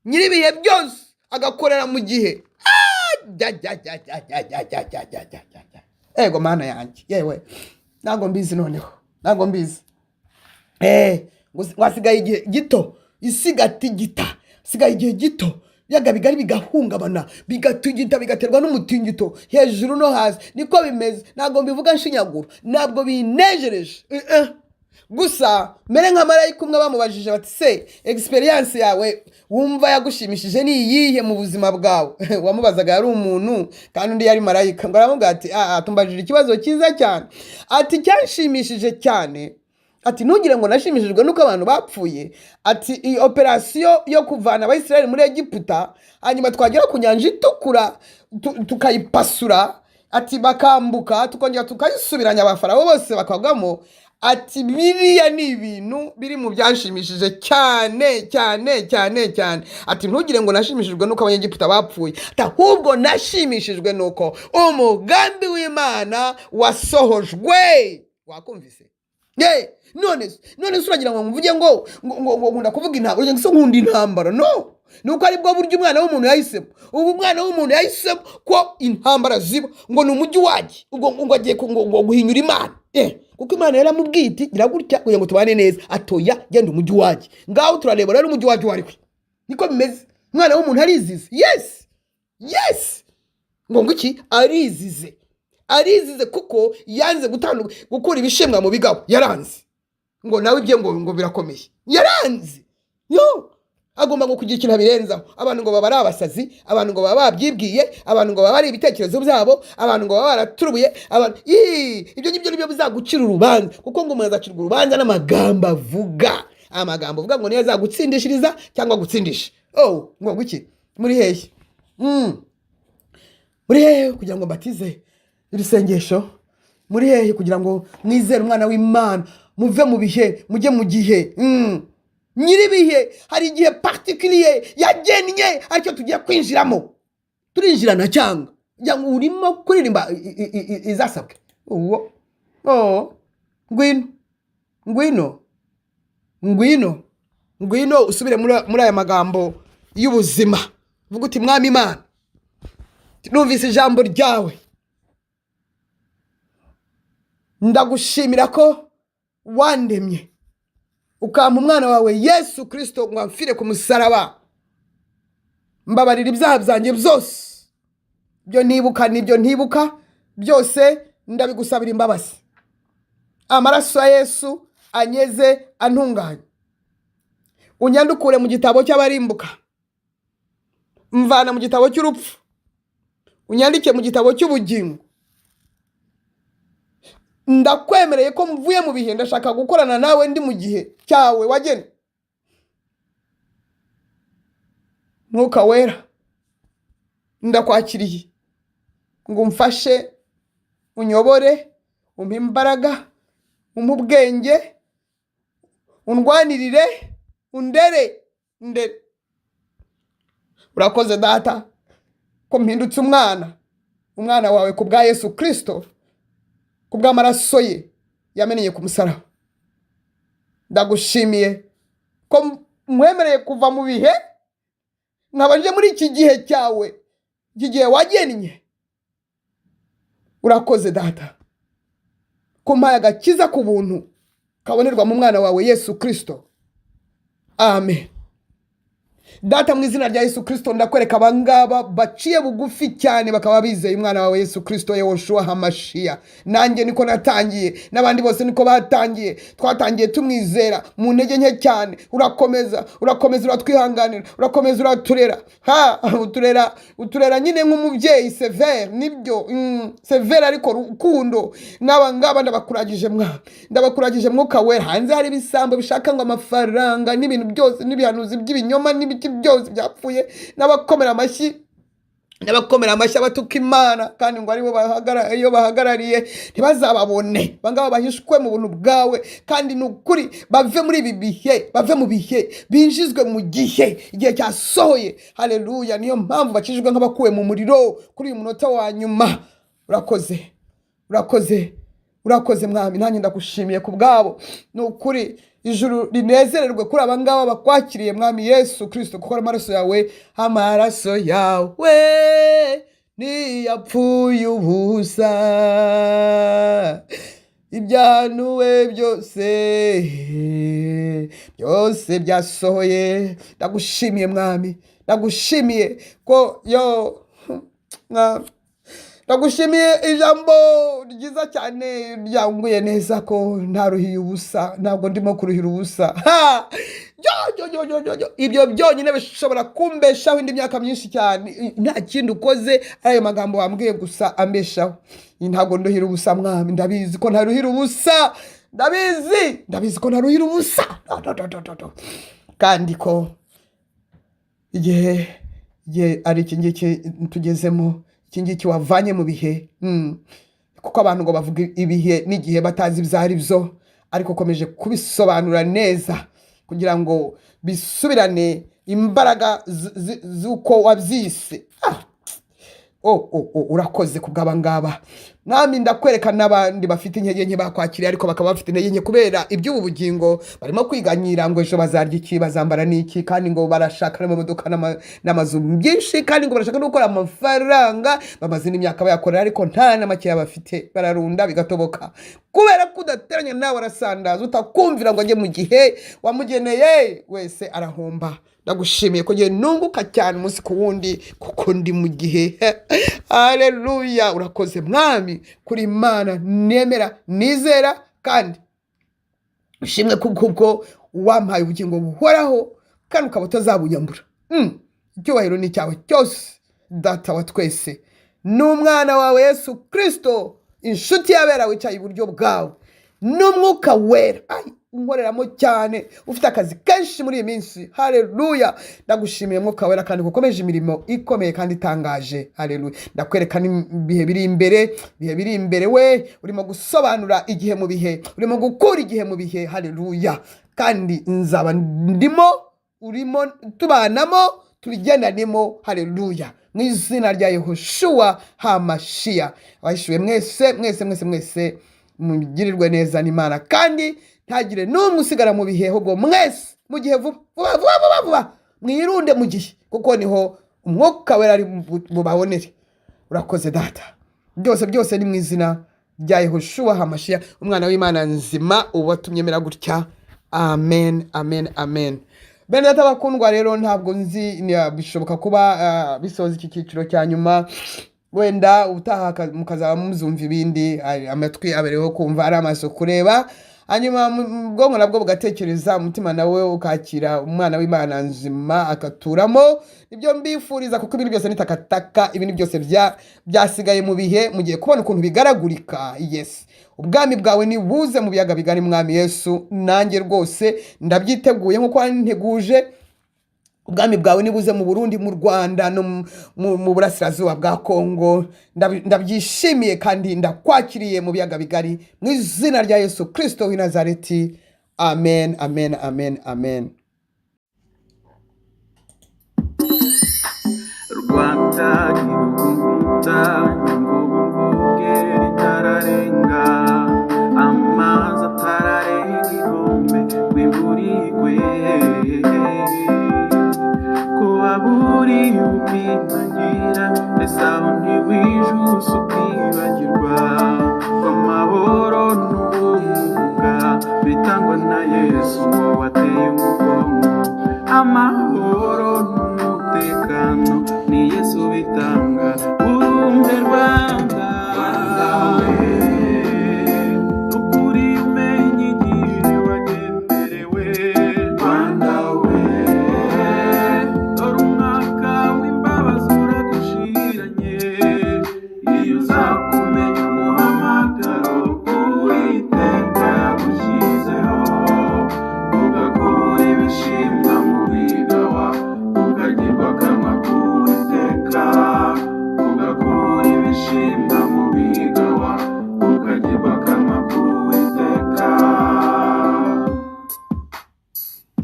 [SPEAKER 2] nyir'ibihe byose, agakorera mu gihe. Ah, jya jya jya jya jya jya jya jya jya jya jya jya. Ego Mana yanjye, yewe, ntabwo mbizi noneho, ntabwo mbizi. Ngo hasigaye igihe gito, isi igatigita. Hasigaye igihe gito, ibiyaga bigari bigahungabana, bigatigita, bigaterwa n'umutingito hejuru no hasi. Niko bimeze. Ntabwo mbivuga nshinyagura, ntabwo binejereje. Gusa mere nka marayika umwe bamubajije bati: se experience yawe wumva yagushimishije ni iyihe mu buzima bwawe? Wamubazaga yari umuntu kandi undi yari marayika. Ngo aramubwira ati: ah, tumbajije ikibazo cyiza cyane. Ati cyanshimishije cyane, ati ntugire ngo nashimishijwe nuko abantu bapfuye. Ati iyi operasiyo yo kuvana Abayisiraheli muri Egiputa, hanyuma twagera ku Nyanja Itukura, tukayipasura, ati bakambuka, tukongera tukayisubiranya, Abafarawo bose bakagwamo. Ati biriya ni ibintu biri mu byanshimishije cyane cyane cyane cyane. Ati ntugire ngo nashimishijwe nuko Abanyegiputa bapfuye. Ati ahubwo nashimishijwe nuko umugambi w'Imana wasohojwe. Wakumvise ye? None se uragira ngo mvuge ngo nkunda kuvuga intambara? Uragira ngo se nkunda intambara? No. Ni uko aribwo buryo umwana w'umuntu yahisemo. Ubu umwana w'umuntu yahisemo ko intambara ziba, ngo ni umujyi wajye, ubwo ngo agiye ngo guhinyura Imana. Kuko Imana yaramubwiye iti: "Gira gutya kugira ngo tubane neza." Atoya, genda umujyi wajye. Ngaho turareba rero umujyi wajye uwo ari we. Niko bimeze, umwana w'umuntu arizize. Yes. Ngo iki? Arizize, arizize kuko yanze gukura ibishimwa mu bigabo. Yaranze ngo nawe ibye ngo birakomeye. Yaranze yo agomba ngo kugira ikintu abirenzaho. Abantu ngo baba ari abasazi, abantu ngo baba babyibwiye, abantu ngo baba ari ibitekerezo byabo, abantu ngo baba baraturubuye abantu. Ii, ibyo ngibyo nibyo bizagucira urubanza, kuko ngo umuntu azacirwa urubanza n'amagambo avuga. Amagambo avuga ngo niyo azagutsindishiriza cyangwa gutsindisha. Oh, ngo iki? Muri hehe? Muri hehe kugira ngo mbatize iri sengesho? Muri hehe kugira ngo mwizere umwana w'Imana, muve mu bihe mujye mu gihe? Nyir'ibihe hari igihe particulier yagennye, aricyo tugiye kwinjiramo. Turinjirana cyangwa cyangwa urimo kuririmba izasabwe uwo? Oh, ngwino, ngwino, ngwino, ngwino usubire muri aya magambo y'ubuzima. Uvuga uti: "Mwami Imana, numvise ijambo ryawe, ndagushimira ko wandemye, ukampa umwana wawe Yesu Kirisito ngo amfire ku musaraba. Mbabarira ibyaha byanjye byose, ibyo nibuka n'ibyo ntibuka byose, ndabigusabira imbabazi. Amaraso ya Yesu anyeze, antunganye, unyandukure mu gitabo cy'abarimbuka, mvana mu gitabo cy'urupfu, unyandike mu gitabo cy'ubugingo. Ndakwemereye ko mvuye mu bihe, ndashaka gukorana nawe ndi mu gihe cyawe wagennye. Mwuka Wera, ndakwakiriye ngo umfashe, unyobore, umpe imbaraga, umpe ubwenge, undwanirire, undere, ndere. Urakoze Data ko mpindutse umwana, umwana wawe ku bwa Yesu Kirisito, ku bw'amaraso ye yameneye ku musaraba. Ndagushimiye ko mwemereye kuva mu bihe, nkaba nje muri iki gihe cyawe, iki gihe wagennye. Urakoze Data ko mpaye agakiza ku buntu kabonerwa mu mwana wawe Yesu Kirisito. Amen." Data, mu izina rya Yesu Kirisito, ndakwereka abangaba baciye bugufi cyane, bakaba bizeye umwana wawe Yesu Kirisito, Yehoshua Hamashiya. Nanjye niko natangiye, n'abandi bose niko batangiye. Twatangiye tumwizera mu ntege nke cyane. Urakomeza, urakomeza, uratwihanganira, urakomeza, uraturera. Ha, uturera, uturera nyine nk'umubyeyi sévère, nibyo, sévère ariko rukundo. N'aba ngaba ndabakuragije mwa, ndabakuragije Mwuka Wera. Hanze hari ibisambo bishaka ngo amafaranga n'ibintu byose n'ibihanuzi by'ibinyoma n'ibiki byose byapfuye, n'abakomera amashyi, n'abakomera amashyi abatuka Imana, kandi ngo aribo iyo bahagarariye. Ntibazababone bangaba, bahishwe mu buntu bwawe, kandi ni ukuri bave muri ibi bihe, bave mu bihe, binjizwe mu gihe, igihe cyasohoye. Haleluya! Niyo mpamvu bakijijwe nk'abakuwe mu muriro kuri uyu munota wa nyuma. Urakoze, urakoze, urakoze Mwami. Nanjye ndagushimiye ku bwabo. Ni ukuri ijuru rinezererwe kuri aba ngaba bakwakiriye, Mwami Yesu Kirisito, kuko amaraso yawe, amaraso yawe ntiyapfuye ubusa. Ibyahanuwe byose, byose byasohoye. Ndagushimiye Mwami, ndagushimiye ko yo Mwami, ndagushimiye ijambo ryiza cyane ryanguye neza ko ntaruhiye ubusa, ntabwo ndimo kuruhira ubusa. Ha! Yo, yo, yo, yo, yo, yo. Ibyo byonyine bishobora kumbeshaho indi myaka myinshi cyane, nta kindi ukoze, ari ayo magambo wambwiye gusa ambeshaho. Ntabwo nduhira ubusa Mwami, ndabizi ko ntaruhira ubusa, ndabizi, ndabizi ko ntaruhira ubusa. Do, do, do, do, do, do. Kandi ko igihe ari iki ngiki tugezemo, iki ngiki wavanye mu bihe, kuko abantu ngo bavuga ibihe n'igihe batazi ibyo ari byo, ariko ukomeje kubisobanura neza kugira ngo bisubirane imbaraga z'uko wabyise. Oh, oh, oh, urakoze ku bw'aba ngaba. Mwami, ndakwereka n'abandi bafite intege nke bakwakiriye, ariko bakaba bafite intege nke kubera iby'ubu bugingo. Barimo kwiganyira ngo ejo bazarya iki, bazambara n'iki, kandi ngo barashaka n'amamodoka n'amazu byinshi, kandi ngo barashaka no gukora amafaranga. Bamaze n'imyaka bayakorera, ariko nta na makeya bafite. Bararunda bigatoboka kubera ko udateranya nawe arasandaza, utakumvira ngo ajye mu gihe wamugeneye wese arahomba. Ndagushimiye ko ngiye nunguka cyane umunsi ku wundi kuko ndi mu gihe. Haleluya! Urakoze Mwami kuri Imana nemera, nizera, kandi ushimwe kubwo wampaye ubugingo buhoraho kandi ukaba utazabunyambura. Icyubahiro ni icyawe cyose, Data wa twese, n'umwana wawe Yesu Kirisito, inshuti y'abera wicaye iburyo bwawe, n'Umwuka Wera. Ay, unkoreramo cyane, ufite akazi kenshi muri iyi minsi. Haleluya! Ndagushimiye Mwuka Wera kandi ukomeje imirimo ikomeye kandi itangaje. Haleluya! Ndakwereka n'ibihe biri imbere, ibihe biri imbere. We urimo gusobanura igihe mu bihe, urimo gukura igihe mu bihe. Haleluya! Kandi nzaba ndimo, urimo, tubanamo, tubigendanemo. Haleluya! Mu izina rya Yehoshua Hamashiya, abahishuwe mwese, mwese, mwese, mwese, mugirirwe neza n'Imana, kandi ntagire n'umwe usigara mu bihe, ahubwo mwese mu gihe vuba vuba vuba vuba vuba, mwirunde mu gihe kuko niho Umwuka Wera ari bubabonere. Urakoze Data. Byose byose ni mu izina rya Yehoshua Hamashiya, umwana w'Imana nzima, ubatumye mera gutya. Amen, amen, amen. Bene Data bakundwa, rero ntabwo nzi bishoboka kuba bisoza iki cyiciro cya nyuma. Wenda ubutaha mukazaba muzumva ibindi. Amatwi abereyeho kumva, ari amaso kureba, hanyuma ubwonko nabwo bugatekereza, umutima nawe ukakira umwana w'Imana nzima akaturamo. Nibyo mbifuriza, kuko ibintu byose ni takataka, ibintu byose byasigaye mu bihe. Mugiye kubona ukuntu bigaragurika. Yes, ubwami bwawe nibuze mu biyaga bigari, Mwami Yesu. Nanjye rwose ndabyiteguye nk'uko wanteguje. Ubwami bwawe nibuze mu Burundi, mu Rwanda no mu burasirazuba bwa Kongo. Ndabyishimiye kandi ndakwakiriye mu biyaga bigari mu izina rya Yesu Kirisito w'i Nazareti. Amen, amen, amen, amen.
[SPEAKER 1] Rwanda gihugu nkunda.